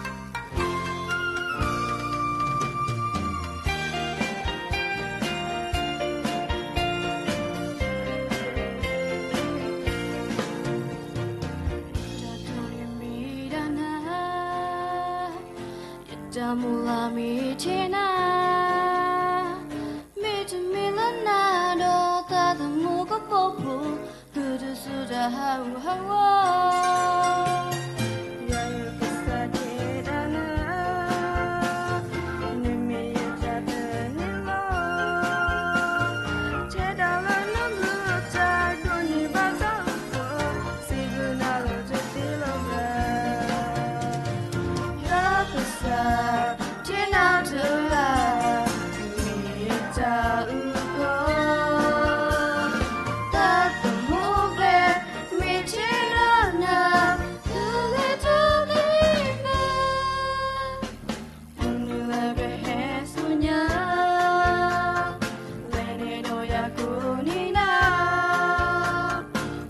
်ဆူနအိၣ်လီၤ. ပၢ်ယွၤလၢမူခိၣ်ဧၢ, အၤမ့ၣ်. တၢ်မူလၢမ့ၢ်တၢ်နၤ, မ့တမ့ၢ်လၢနၤဒီး သးသမူကပိာ်ဖိ, ကတၢၢ်ဆူတၢ်ဟးဂူာ်ဟးဂီၤ ယွၤယကစၢ်တဲဒၣ်နၤ, နမ့ၢ်ယတၢ်တန့ၢ်လီၤ, တဲဒၣ်လၢနဘျုးတၢ်ဒိၣ်န့ၢ်ဘၣ်တၢ်အိၣ်ဖှိၣ်, စံးဘျုးနၤလၢတသ့လၢၤဘၣ်. ယွၤကစၢ်, တဲနၤတဂၤ, မ့ၢ်တၢ်အုၣ်ကီၤ, တၢ်သမူဘျဲၣ်, မ့ၢ်ထဲနၤ, တုၤလၢတၢ်သ့ၣ်ညါ မနုၤလၢကဟဲဆူညါ, လဲၤန့ၢ်ဒီးယၤကိးနံၤနၤ,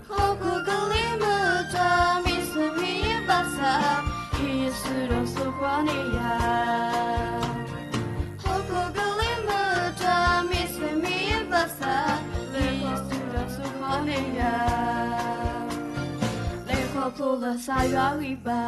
ဟီၣ်ခိၣ်ကလံၤမုၢ်တၢ်မ့ၢ်စမံဘၣ်ဆၣ်, ဟ့ၣ်ယစုဒီးဆိၣ်ဃီန့ၢ်ယၤ. ဟီၣ်ခိၣ်ကလံၤမုၢ်တၢ်မ့ၢ်စမံဘၣ်ဆၣ်, ဟ့ၣ်ယစုဒီးဆိၣ်ဃီန့ၢ်ယၤ. လဲၤခီဖျိလၢကစၢ်ယွၤဂံၢ်ဘါ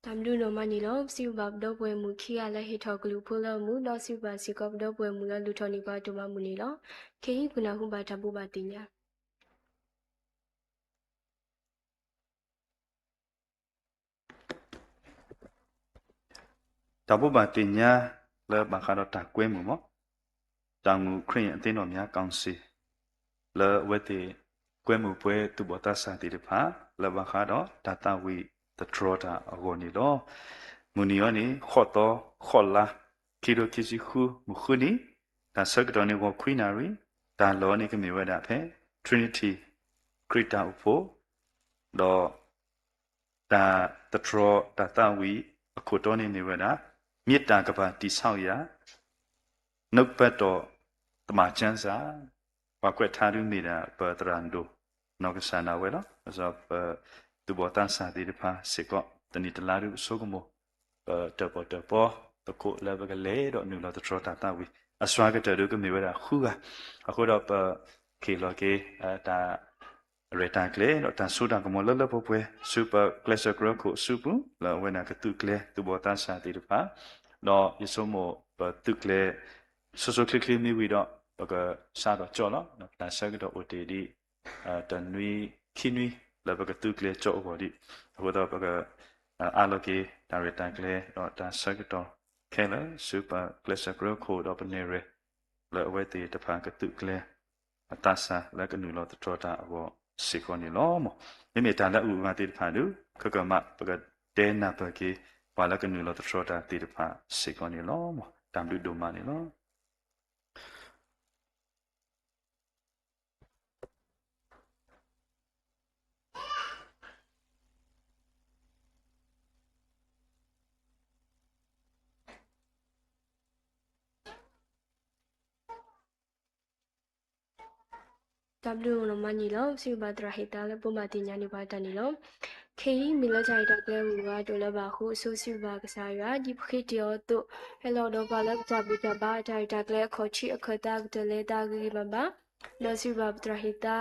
တၢ်ဘျုးဒိၣ်မးန့ၣ်လီၤ. ပစံးဘျုးဘၣ်ပဒီပုၢ်ဝဲၢ်မုၣ်ခံဂၤလၢဟ့ၣ်ထီၣ်ကလုၢ်ဖိလၢအမုာ်, ဒီးစံးဘျုးဘၣ်စ့ၢ်ကီးပဒီပုၢ်ဝဲၢ်မုၣ်လၢလူၤထီၣ်န့ၢ်ပှၤတိၢ်မၤဘူၣ်န့ၣ်လီၤ. ခဲအံၤပနၢ်ဟူဘၣ်တၢ်ဘိးဘၣ်သ့ၣ်ညါ တၢ်ဘိးဘၣ်သ့ၣ်ညါလၢဘၣ်ဃးဒီးတၢ်ကွဲမုာ်မး. တၢ်အိၣ်မူခရံာ်အသင်းတော်များကောင်စီ လၢအဝဲသ့ၣ်ကွဲမုာ်ပှဲၤသူၣ်ဘီၣ်သးစၢ်သ့ၣ်တဖၣ် လၢဘၣ်ဃးဒီးတၢ်သးဝံၣ်သတြီၤတၢ်အဂီၢ်န့ၣ်လီၤ. မုၢ်နံၤအံၤန့ၣ် ဃိးသီ ဃိးလါ ခံကထိခံဆံဃု မုၢ်ဃုနံၤ, တၢ်ဆၢကတီၢ်န့ၣ် ဂီၤခွံနၣ်ရံၣ်, တၢ်လီၢ်န့ၣ်ကမ့ၢ်ဝဲဒၣ်ဖဲ Trinity ခရံာ်တၢ်အိၣ်ဖှိၣ်, ဒီး တၢ်သတြီၤတၢ်သးဝံၣ်အခိၣ်တီန့ၣ်မ့ၢ်ဝဲဒၣ် မြစ်တာကပၤတည်ဆောက်ရာနှုတ်ကပတ်တော်သမ္မာကျမ်းစာ, ပှၤကွဲးထါဒုးမ့ၢ်ဒၣ်ပသရၣ်ဒိၣ်နီၢ်ကစၢ်ဒၣ်ဝဲလီၤ. ပသူၣ်ဘီၣ်သးစၢ်သ့ၣ်တဖၣ်စ့ၢ်ကီး တနံၤတလါဒုးပဆိကမိၣ် ပတၢၣ်ပီၣ်တၢၣ်ပီသကိးလၢပကလဲၤဒီးနုာ်လီၤသတြီၤတၢ်သးဝံၣ် အစှၤကတၢၢ်ဒုးကမ့ၢ်ဝဲဒၣ်ဃုဂၤ, အဃိဒီးပကဟ့ၣ်လီၤက့ၤ တၢ် ရဲၣ်တၢ်ကျဲၤ ဒီးတၢ်စိတၢ်ကမီၤလၢလၢပှဲၤပှဲၤ ဆူပကျဲးစၢးကရၢခိၣ်အစုပူၤ လၢအဝဲဒၣ်ကသုးကျဲၤသူၣ်ဘီၣ်သးစၢ်သ့ၣ်တဖၣ်, ဒီးယဆိကမိၣ်ပသုးကျဲၤ ဆိဆိချ့ချ့မ့ၢ်ဝံၤဒီး ပကစးထီၣ်ကၠီၣ်လီၤ. တၢ်ဆၢကတီၢ်အိၣ်တ့ၢ်ဒံး တနွံခံနွံ လၢပကသုးကျဲၤကၠီၣ်အဂီၢ်ဒံး, အဃိသတးပက အးလီၤက့ၤတၢ်ရဲၣ်တၢ်ကျဲၤ ဒီးတၢ်ဆၢကတီၢ်ခဲလၢာ် ဆူပကျဲးစၢးကရၢခိၣ်ဒီးပနဲၣ်ရွဲၣ် လၢအဝဲသ့ၣ်တဖၣ်ကသုးကျဲၤ အသးစၢ်လၢကနုာ်လီၤသတြီၤတၢ်အဂီၢ်စ့ၢ်ကီးန့ၣ်လီၤ. မ့မ့ၢ်တၢ်လၢအအိၣ်အဂၤသ့ၣ်တဖၣ်ဒုး ခဲကမး ပကတဲနၢ်ပၢၢ်က့ၤ ပှၤလၢကနုာ်လီၤသတြီၤတၢ်သ့ၣ်တဖၣ်စ့ၢ်ကီးန့ၣ်လီၤ. တၢ်ဘျုးဒိၣ်မးန့ၣ်လီၤ. တၢ်ဘျုးနီၢ်မးန့ၣ်လီၤ. ပစံးဘျုးဘၣ်သရၣ်ဟ့ၣ်သါလၢပမၤသ့ၣ်ညါန့ၢ်ပှၤတၢ်န့ၣ်လီၤ. ခဲအံၤမ့ၢ်လၢတၢ်ရဲၣ်တၢ်ကျဲၤဝံၤဝဲဒိၣ်လၢၤဘၣ်အဃိ အဆိစံးဘျုးဘၣ်ကစၢ်ယွၤ ဒ်ပဃ့တ့ၢ်အီၤအသိး ဟဲလီၤဒီးပှၤလၢပတၢ်ဘူၣ်တၢ်ဘါအတၢ်ရဲၣ်တၢ်ကျဲၤအခီၣ်ထံးအခၢၣ်သးကတၢၢ်လဲၤသးဂ့ၤဂ့ၤဘၣ်ဘၣ်, ဒီးစံးဘျုးဘၣ်ပသရၣ်ဟ့ၣ်သါ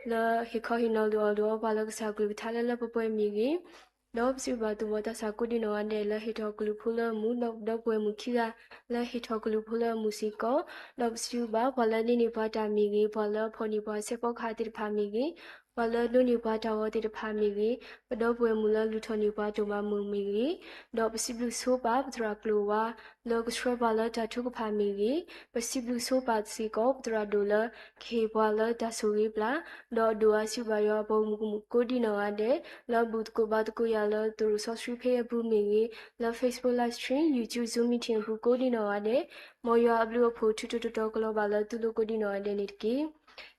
လၢဟ့ၣ်ခီဟ့ၣ်နီၤလိာ်အီၤလိာ်အီၤပှၤလၢကစၢ်အကလုၢ်ကထါလၢလၢပှဲၤပှဲၤမ့ၢ်ဂ့ၤ, ဒီးပစံးဘျုးဘၣ်သူၣ်ဘီၣ်သးစၢ်ကိးဒံနီၢ်ဂၤဒဲးလၢဟ့ၣ်ထီၣ်ကလုၢ်ဖိလၢအမုာ် ဒီးဒီပုၢ်ဝဲၢ်မုၣ်ခံဂၤ လၢဟ့ၣ်ထီၣ်ကလုၢ်ဖိလၢအမုာ်စ့ၢ်ကီး, ဒီးပစံးဘျုးဘၣ်ပှၤလၢန့ၢ်န့ၢ်ပှၤတၢ်မ့ၢ်ဂ့ၤ, ပှၤလၢဖီၣ်န့ၢ်ပှၤစဲးဖီကဟၣ်သ့ၣ်တဖၣ်မ့ၢ်ဂ့ၤ, ပှၤလၢဒိးန့ၢ်ပှၤတၢ်ဂီၤသ့ၣ်တဖၣ်မ့ၢ်ဂ့ၤ, ပဒီပုၢ်ဝဲၢ်မုၣ်လၢလုၢ်ထီၣ်န့ၢ်ပှၤဒိၣ်မးမုၢ်မ့ၢ်ဂ့ၤ, ဒီးပစံးဘျုးဆိပာ်ပသရၣ်ကျိၤဝါ လၢကဆှၢပှၤလၢတၢ်ထုကဖၣ်မ့ၢ်ဂ့ၤ, ပစံးဘျုးဆိပာ်စ့ၢ်ကီးပသရၣ်ဒိၣ်လၢ ကဟ့ၣ်ပှၤလၢတၢ်ဆိၣ်ဂ့ၤပျၢ်, ဒီးအဒိၣ်အါစံးဘၣ်ယွၤအပှၤဂီၢ်မုၢ်ကိးဒံနီၢ်ဂၤဒဲး လၢဘူၣ်သကိးဘါသကိးယၤလၢသရိာ်စီဆှံဖဲအပူၤမ့ၢ်ဂ့ၤ, လၢ Facebook Live Stream, YouTube, Zoom Meeting အပူၤကိးဒံနီၢ်ဂၤဒဲး, မ်ယွၤအဘျုးအဖှိၣ်ထူးထူးတီၤတီၤကလီၤဘၣ်လၢသုလိၤကိးဒံနီၢ်ဂၤဒဲးန့ၣ်တက့ၢ်.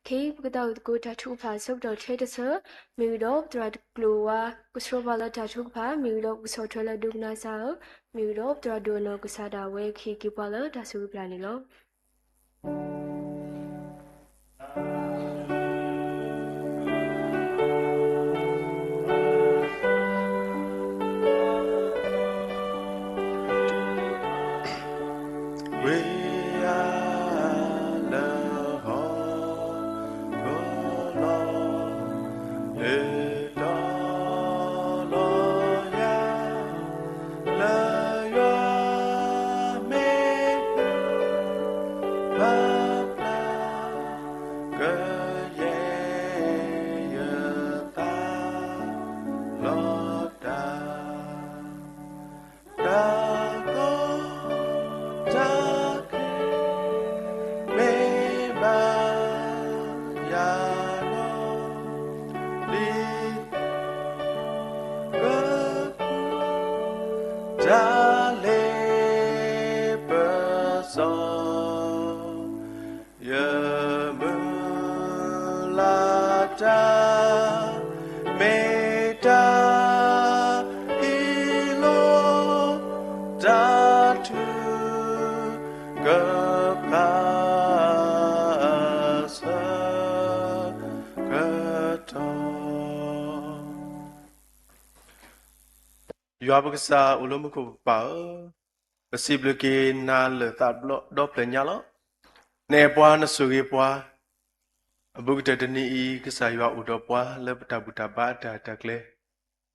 ခဲအံၤပကသးဝံၣ်သကိးတၢ်ထုကဖၣ်အဆၢကတီၢ်ထဲတဆၢ, မ့ၢ်ဂ့ၤဒီးပသရၣ်ကျိၤဝါ ကဆှၢပှၤလၢတၢ်ထုကဖၣ်, မ့ၢ်ဂ့ၤဒီးပကဆီၣ်ထွဲလၢဒိကနၣ်စၢ်ဧၢ, မ့ၢ်ဂ့ၤဒီးပသရၣ်ဒိၣ်အနီၢ်ကစၢ်ဒၣ်ဝဲကဟ့ၣ်က့ၤပှၤလၢတၢ်ဆိၣ်ဂ့ၤပျၢ်န့ၣ်လီၤ. ဝံယၤလၢဟီၣ်ခိၣ်လီၤ, ဟ့ၣ်တီလီၤယၤ လၢယွၤမ့ၢ်ပျၢ်ပျၢ်, ကယဲၢ်ယသးလီၤတၢ်, တၢ်ကီတၢ်ခဲ မ့ၢ်ဘၣ်ယၤလီၤ, ဒ်သိး ကဖုး တၢ်လ့ပစီ ယမုၢ်လၢ်တၢ် မ့ၢ်တၢ်ဟံးလိာ် တၢ်ထုကဖၣ် ဆၢကတီၢ် ယွၤပကစၢ်အိၣ်လၢမူခိၣ်ပပၢ်ဧၢ, ပစံးဘျုးက့ၤနၤလၢာ်သးဘျီဒီဖျၢၣ်ညါလီၤ. နအဲၣ်ပှၤနဆိၣ်ဂ့ၤပှၤ, အဘူးကတၢၢ်တနံၤအံၤ ကစၢ်ယွၤအိၣ်ဒီးပှၤလၢပတၢ်ဘူၣ်တၢ်ဘါအတၢ်ရဲၣ်တၢ်ကျဲၤ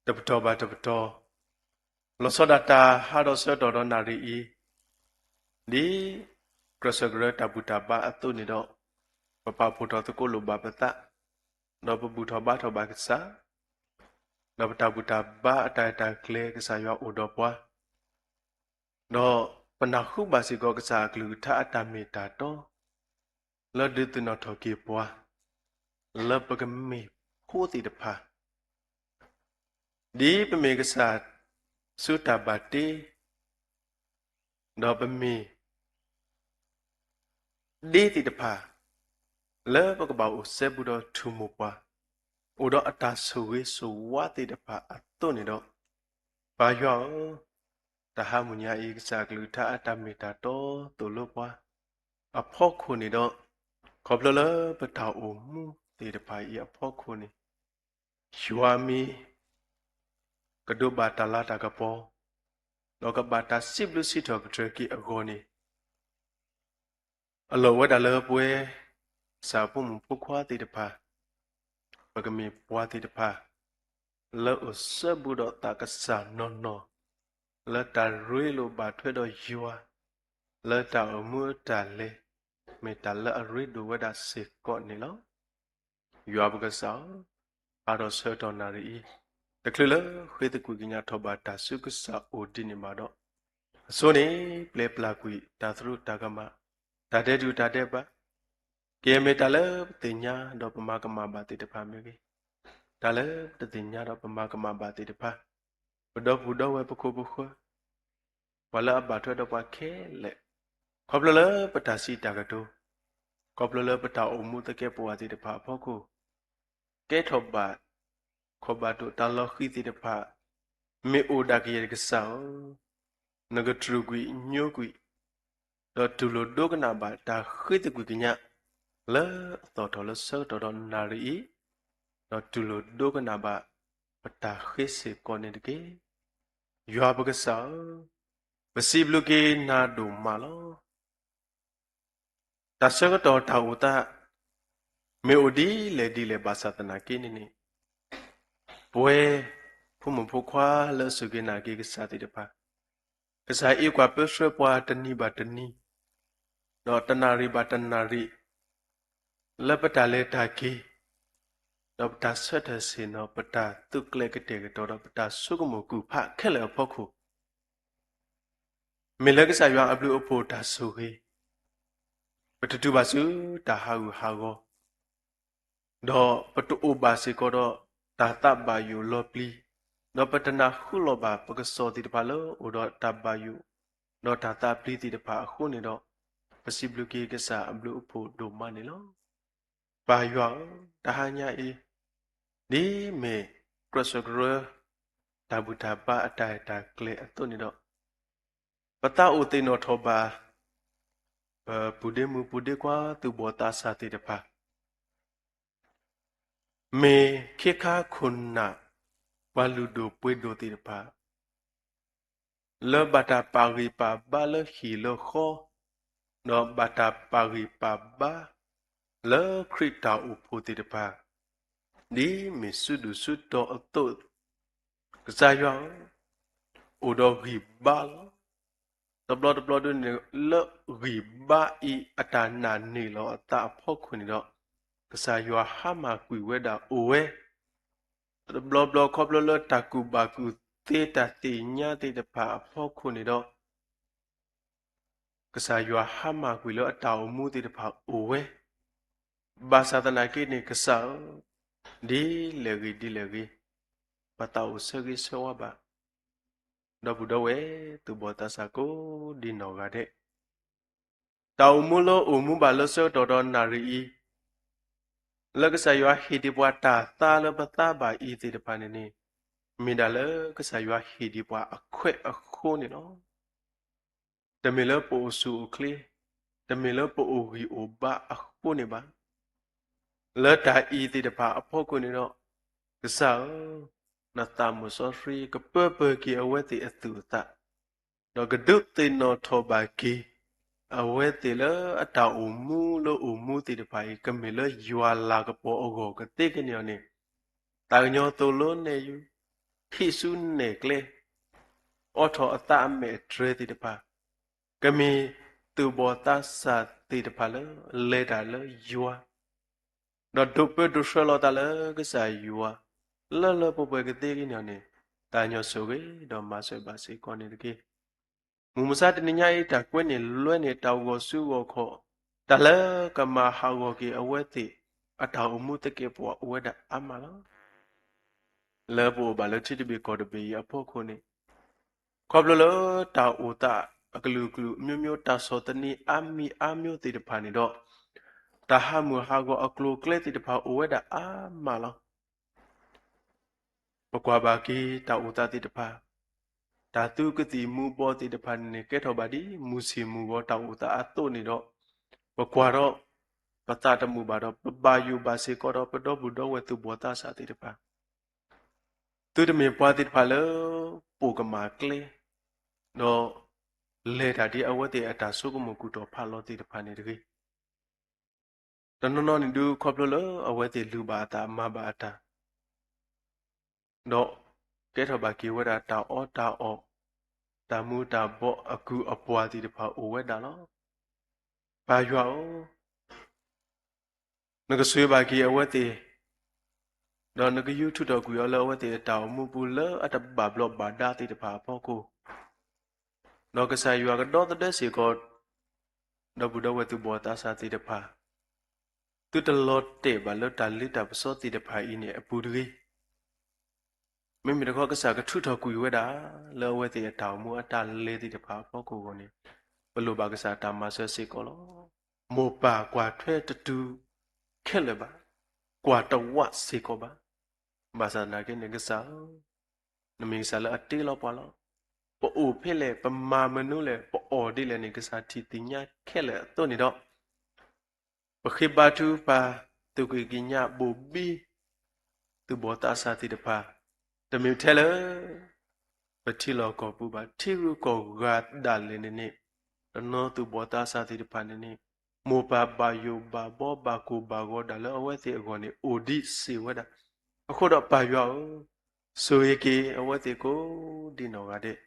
တပတီၢ်ဘၣ်တပတီၢ်, လီၤဆီဒၣ်တၢ်ဟးဒီးဆၢကတီၢ်ဒီးနၣ်ရံၣ်အံၤ, ဒ်ကြၢးဆၢကြၢးတၢ်ဘူၣ်တၢ်ဘါအသိးန့ၣ်ဒီး, ပပာ်ဖှိၣ်ထီၣ်သကိးလိာ်ဘၣ်ပသး, ဒီးပဘူၣ်ထီၣ်ဘါထီၣ်ဘၣ်ကစၢ်, ဒီးပတၢ်ဘူၣ်တၢ်ဘါအတၢ်ရဲၣ်တၢ်ကျဲၤ ကစၢ်ယွၤအိၣ်ဒီးပှၤ ဒီးပနၢ်ဟူဘၣ်စ့ၢ်ကီးကစၢ်အကလုၢ်ကထါအတၢ်မ့ၢ်တၢ်တီ, လၢဒုးသ့ၣ်နီၣ်ထီၣ်က့ၤပှၤ လၢပကမ့ၢ်ဖိသ့ၣ်တဖၣ်, ဒ်ပမ့ၢ်ကစၢ်ဆူတၢ်ဘၣ်တ့ ဒီးပမ့ၢ်ဒ့သ့ၣ်တဖၣ် လၢပကဘၣ်အိၣ်စဲဘူးဒီးထူၣ်မိၢ်ပှၢ်, အိၣ်ဒီးအတၢ်ဆိၣ်ဂ့ၤဆိၣ်ဝါသ့ၣ်တဖၣ်အသိးန့ၣ်ဒီး, ပၢ်ယွၤဧၢ, တဟါမုၢ်ညါအံၤ ကစၢ်အကလုၢ်ကထါအတၢ်မ့ၢ်တၢ်တီသိၣ်လိပှၤ အဖီခိၣ်န့ၣ်ဒီး, ခီဖျိလၢပတၢ်အိၣ်မူသ့ၣ်တဖၣ်အံၤအဖီခိၣ်န့ၣ်, ယွၤမ့ၢ် ကဒိးဘၣ်တၢ်လၤတၢ်ကပီၤ, ဒီးကဘၣ်တၢ်စံးဘျုးစံးထီၣ်ပတြၢၤက့ၤအဂီၢ်န့ၣ်, အလီၢ်ဝဲဒၣ်လၢပဝဲ ကစၢ်ဖိမုၣ်ဖိခွါသ့ၣ်တဖၣ်, ပကမ့ၢ်ပှၤသ့ၣ်တဖၣ် လၢအိၣ်စဲဘူးဒီးသးကစၢ်နီၢ်နီၢ်, လၢတၢ်ရ့လိာ်ဘၣ်ထွဲဒီးယွၤ, လၢတၢ်အိၣ်မူအတၢ်လဲၤ, မ့ၢ်တၢ်လၢအရ့ဒိၣ်ဝဲဒၣ်စ့ၢ်ကီးန့ၣ်လီၤ. ယွၤပကစၢ်ဧၢ, အါထီၣ်ဆၢကတီၢ်နၣ်ရံၣ်အံၤ, တချုးလၢဃ့သကွံၢ်ကညးထီၣ်ဘၣ်တၢ်ဆူကစၢ်အိၣ်ဒ်န့ၣ်ဘၣ်ဒီး, အဆိန့ၣ် ပျဲပျၢ်ကွံာ်တၢ်သရူးတၢ်ကမၣ်, တၢ်ဒဲးဒူၣ်တၢ်ဒဲးဘး, ကယဲၢ်မ့ၢ်တၢ်လၢပသ့ၣ်ညါဒီးပမၤကမၣ်ဘၣ်သ့ၣ်တဖၣ်မ့ၢ်ဂ့ၤ, တၢ်လၢပတသ့ၣ်ညါဒီးပမၤကမၣ်ဘၣ်သ့ၣ်တဖၣ်, ပဒီပုၢ်ဒီဝဲၢ်ပခိၣ်ပဃၢၤ ပှၤလၢအဘၣ်ထွဲဒီးပှၤခဲလၢာ်, ခီဖျိလၢပတၢ်စံးတၢ်ကတိၤ, ခီဖျိလၢပတၢ်အိၣ်မူသကဲးပဝးသ့ၣ်တဖၣ်အဖီခိၣ်, ကဲထီၣ်ဘၣ် ခီၣ်ဘၣ်ဒိၣ်တၢ်လီၤဃံၤသ့ၣ်တဖၣ်, မ့ၢ်အိၣ်ဒၣ်ကယဲၢ်ကစၢ်ဧၢ, နကတြူာ်ကွံာ်ညိကွံာ်, ဒီးတူၢ်လိာ်ဒိကနၣ်ဘၣ်တၢ်ဃ့သကွံာ်ကညး လၢအသီၣ်ထီၣ်လၢဆၢကတီၢ်ဒီးနၣ်ရံၣ်အံၤ, ဒီးတူၢ်လိာ်ဒိကနၣ်ဘၣ် ပတၢ်ဃ့စ့ၢ်ကီးန့ၣ်တက့ၢ်. ယွၤပကစၢ်ဧၢ, ပစံးဘျုးက့ၤနၤဒိၣ်မးလီၤ. တၢ်ဆၢကတီၢ်တၢ်အိၣ်သး မ့ၢ်အိၣ်ဒ်လဲၣ်ဒ်လဲၣ်ဘၣ်ဆၣ်သနာ်က့န့ၣ်န့ၣ်, ပဝဲ ဖိမုၣ်ဖိခွါလၢအစူၢ်က့ၤနာ်က့ၤကစၢ်သ့ၣ်တဖၣ်, ကစၢ်အံးကွၢ်ပၢဆှၢပှၤတနံၤဘၣ်တနံၤ, ဒီးတနၣ်ရံၣ်ဘၣ်တနၣ်ရံၣ်, လၢပတၢ်လဲၤတၢ်က့ၤ, ဒီးပတၢ်ဆၢထၢၣ်ဆ့ၣ်နီၤ ပတၢ်သူးကျဲၤကတဲာ်ကတီၤဒီးပတၢ်ဆိကမိၣ်ကူၣ်ဖးခဲလၢာ်အဖီခိၣ် မ့ၢ်လၢကစၢ်ယွၤအဘျုးအဖှိၣ်တၢ်ဆိၣ်ဂ့ၤ, ပတတုၤဘၣ်ဆူတၢ်ဟးဂူာ်ဟးဂီၤ, ဒီးပတအိၣ်ဘၣ်စ့ၢ်ကီးဒီးတၢ်သးဘၣ်ယိၣ်လီၤပျံၤ, ဒီးပတနၢ်ဟူလီၤဘၣ်ပကစီၣ်သ့ၣ်တဖၣ်လၢအိၣ်ဒီးတၢ်ဘၣ်ယိၣ်, ဒီးတၢ်သးပျံၤသ့ၣ်တဖၣ်အဃိန့ၣ်ဒီး, ပစံးဘျုးက့ၤကစၢ်အဘျုးအဖှိၣ်ဒိၣ်မးန့ၣ်လီၤ. ပၢ်ယွၤဧၢ, တဟါညါအံၤ, ဒ်မ့ၢ်ကြၢးဆိၣ်ကြၢး တၢ်ဘူၣ်တၢ်ဘါအတၢ်အဲၣ်တၢ်ကျဲအသိးန့ၣ်ဒီး, ပသးအိၣ်သ့ၣ်နီၣ်ထီၣ်ဘၣ် ပပုၢ်ဒ့မုၣ်ပုၢ်ဒ့ခွါသူၣ်ဘီၣ်သးစၢ်သ့ၣ်တဖၣ်, မ့ၢ်ခ့ခါခိၣ်နၢ် ပှၤလုၢ်ဒိၣ်ပှ့ၤဒိၣ်သ့ၣ်တဖၣ် လၢဘၣ်တၢ်ပာ်ဂံၢ်ပာ်ဘါလၢဟံၣ်လၢဃီ, ဒီးဘၣ်တၢ်ပာ်ဂံၢ်ပာ်ဘါ လၢခရံာ်တၢ်အိၣ်ဖှိၣ်သ့ၣ်တဖၣ်, ဒ်မ့ၢ်စုဒုၣ်စုတီၤအသိး, ကစၢ်ယွၤဧၢ, အိၣ်ဒီးဂံၢ်ဘါလီၤ. တဘျီတဘျီဒ်န့ၣ် လၢဂံၢ်ဘါအံၤအတၢ်နာ်န့ၢ်လီၤအသးအဖီခိၣ်န့ၣ်ဒီး, ကစၢ်ယွၤဟါမၢ်ကွံာ်ဝဲဒၣ်အိၣ်ဝဲ တဘျီဘျီခီဖျိလၢတၢ်ကူၣ်ဘၣ်ကူၣ်သ့တၢ်သ့ၣ်ညါသ့ၣ်တဖၣ်အဖီခိၣ်န့ၣ်ဒီး, ကစၢ်ယွၤဟါမၢ်ကွံာ်လၢအတၢ်အိၣ်မူသ့ၣ်တဖၣ်အိၣ်ဝဲ, ဘၣ်ဆၣ်သနာ်က့န့ၣ် ကစၢ်ဧၢ, ဒ်လဲၣ်ဂ့ၤဒ်လဲၣ်ဂ့ၤ, ပသးအိၣ်ဆၢဂ့ၤဆၢဝါဘၣ် ဒီပုၢ်ဒီဝဲၢ်သူၣ်ဘီၣ်သးစၢ်ကိးဒ်နီၢ်ဂၤဒဲး, တၢ်အိၣ်မူလၢအိၣ်မူဘၣ်လၢဆၢကတီၢ်ဒီးနၣ်ရံၣ်အံၤ, လၢကစၢ်ယွၤဟ့ၣ်ဒံးပှၤတၢ်သါလၢပသါဘၣ်အံၤသ့ၣ်တဖၣ်န့ၣ်န့ၣ်, မ့ၢ်ဒၣ်လၢကစၢ်ယွၤဟ့ၣ်ဒံးပှၤအခွဲးအဃိန့ၣ်လီၤ. တမ့ၢ်လၢပအိၣ်ဆူၣ်အိၣ်ချ့, တမ့ၢ်လၢပအိၣ်ဂံၢ်အိၣ်ဘါအဃိန့ၣ်ဘၣ်. လၢတၢ်အံၤသ့ၣ်တဖၣ်အဖီခိၣ်န့ၣ်ဒီး, ကစၢ်ဧၢ, နသးမုၣ်စီဆှံကပၢပၢၢ်က့ၤအဝဲသ့ၣ်အသူၣ်အသး, ဒီးကဒုးသ့ၣ်နီၣ်ထီၣ်ဘၣ်က့ၤ အဝဲသ့ၣ်လၢအတၢ်အိၣ်မူလၢအိၣ်မူသ့ၣ်တဖၣ်အံၤ ကမ့ၢ်လၢယွၤလၤကပီၤအဂီၢ်ကသ့ကန့ၢ်အီၤန့ၣ်, သးကညီၤသိၣ်လိနဲၣ်ယုၢ်, ဟံးစုနဲၣ်ကျဲ, အိးထီၣ်အသးအမဲာ်အတြဲၤသ့ၣ်တဖၣ်, ကမ့ၢ်သူၣ်ဘီၣ်သးစၢ်သ့ၣ်တဖၣ်လၢလဲၤတၢ်လၢယွၤ ဒီးဒိးပၢဒိးဆှၢလီၤသးလၢကစၢ်ယွၤ, လၢလၢပှဲၤပှဲၤကသ့ကန့ၢ်အီၤန့ၣ်, သးကညီၤဆိၣ်ဂ့ၤဒီးမၤစၢၤဘၣ်စ့ၢ်ကီးန့ၣ်တက့ၢ်. မုၢ်မဆါတနံၤညါအံၤ တၢ်ကွဲန့ၢ်လွဲန့ၢ်တၢ်ဂီၤစုဂီၤခီၣ် တၢ်လၢကမၤဟးဂီၤက့ၤအဝဲသ့ၣ်အတၢ်အိၣ်မူသကဲးပဝးအိၣ်ဝဲဒၣ်အါမးလီၤ. လၢပအိၣ်ဘၣ်လၢထံတဘ့ၣ်ကီၢ်တဘ့ၣ်အံၤအဖီခိၣ်န့ၣ်, ခီဖျိလၢတၢ်အိၣ်သးအကလုာ်ကလုာ်အမျိုးမျိုး တၢ်ဆီၣ်သနံးအါမံၤအါမျိုးသ့ၣ်တဖၣ်န့ၣ်ဒီး, တၢ်ဟးမုၢ်ဟးဂီၤအကျိၤအကျဲသ့ၣ်တဖၣ်အိၣ်ဝဲဒၣ်အါမးလီၤ. ပကွၢ်ဘၣ်က့ၤတၢ်အိၣ်သးသ့ၣ်တဖၣ်, တၢ်သူကသံၣ်မူၤဘှီးသ့ၣ်တဖၣ်န့ၣ်န့ၣ် ကဲထီၣ်ဘၣ်ဒ်မုၢ်ဆ့ၣ်မုၢ်ဂီၤတၢ်အိၣ်သးအသိးန့ၣ်ဒီး, ပကွၢ်ဒီး ပသးတမုာ်ဘၣ်ဒီး ပဘၣ်ယိၣ်ဘၣ်စ့ၢ်ကီးဒီး ပဒီပုၢ်ဒီဝဲၢ်သူၣ်ဘီၣ်သးစၢ်သ့ၣ်တဖၣ်, သုတမ့ၢ်ပှၤသ့ၣ်တဖၣ်လၢ ပိာ်ကမၣ်ကျဲ, ဒီး လဲၤတၢ်ဒ်အဝဲသ့ၣ်အတၢ်ဆိကမိၣ်ကူၣ်တီၢ်ဖးလီၤသ့ၣ်တဖၣ်န့ၣ်တဂ့ၤ. တနီၤနီၤန့ၣ်ဒုး ခီဖျိလၢအဝဲသ့ၣ်လုၢ်ဘၣ်အသးမၤဘၣ်အတၢ် ဒီးကဲထီၣ်ဘၣ်က့ၤဝဲဒၣ်တၢ်အီတၢ်အီ, တၢ်မူၤတၢ်ဘှီးအကုၢ်အပှၤသ့ၣ်တဖၣ်အိၣ်ဝဲဒၣ်လီၤ. ပၢ်ယွၤဧၢ, နကဆိၣ်ဂ့ၤဘၣ်က့ၤအဝဲသ့ၣ်, ဒီးနကယူးထူးထီၣ်ကွံာ်အီၤလၢအဝဲသ့ၣ်အတၢ်အိၣ်မူပူၤ လၢအတဘၣ်ဘျီးဘၣ်ဒါသ့ၣ်တဖၣ်အဖီခိၣ်, ဒီးကစၢ်ယွၤကဒီသဒၢစ့ၢ်ကီး ဒီပုၢ်ဒီဝဲၢ်သူၣ်ဘီၣ်သးစၢ်သ့ၣ်တဖၣ်, သုတလီၤတဲာ်ဘၣ်လၢတၢ်လ့တၢ်ပစီသ့ၣ်တဖၣ်အံၤန့ၣ်အပူၤတဂ့ၤ. မ့မ့ၢ်တခီကစၢ်ကထုးထီၣ်ကွံာ်ဝဲဒၣ် လၢအဝဲသ့ၣ်အတၢ်အိၣ်မူအတၢ်လဲၤသ့ၣ်တဖၣ်အဖီခိၣ်အဂီၢ်န့ၣ်, ပလိၣ်ဘၣ်ကစၢ်တၢ်မၤစၢၤစ့ၢ်ကီးလီၤ. မိၢ်ပၢ်ကွၢ်ထွဲတတုၤခဲလၢာ်ဘၣ်, ကွၢ်တဝးစ့ၢ်ကီးဘၣ်. ဘၣ်ဆၣ်သနာ်က့န့ၣ်ကစၢ်ဧၢ, နမ့ၢ်ကစၢ်လၢအတ့လီၤပှၤလီၤ. ပအိၣ်ဖဲလဲၣ်, ပမၤမနုၤလဲၣ်, ပအီၣ်ဒ်လဲၣ်န့ၣ် ကစၢ်ထံၣ်သ့ၣ်ညါခဲလၢာ်အသိးန့ၣ်ဒီး, ပဃ့ဘါထုကဖၣ် သူၣ်ကံၢ်ကံၢ်ညါဘိၣ်ဘံ သူၣ်ဘီၣ်သးစၢ်သ့ၣ်တဖၣ်, တမ့ၢ်ထဲလၢ ပထံလီၢ်ကီၢ်ပူၤဘၣ်, ထံဂုၤကီၢ်ဂၤဒၣ်လဲာ်န့ၣ်န့ၣ်, တနီၤသူၣ်ဘီၣ်သးစၢ်သ့ၣ်တဖၣ်န့ၣ်န့ၣ်, မိၢ်ပၢ်ဘၣ်ယိၣ်ဘၣ်ဘီဘၣ်ကိၢ်ဘၣ်ဂီၤဒၣ်လၢအဝဲသ့ၣ်အဂီၢ်န့ၣ် အိၣ်ဒံးစ့ၢ်ဝဲဒၣ်. အဃိဒီးပၢ်ယွၤဧၢ, ဆိၣ်ဂ့ၤက့ၤအဝဲသ့ၣ်ကိးဒံနီၢ်ဂၤဒဲး,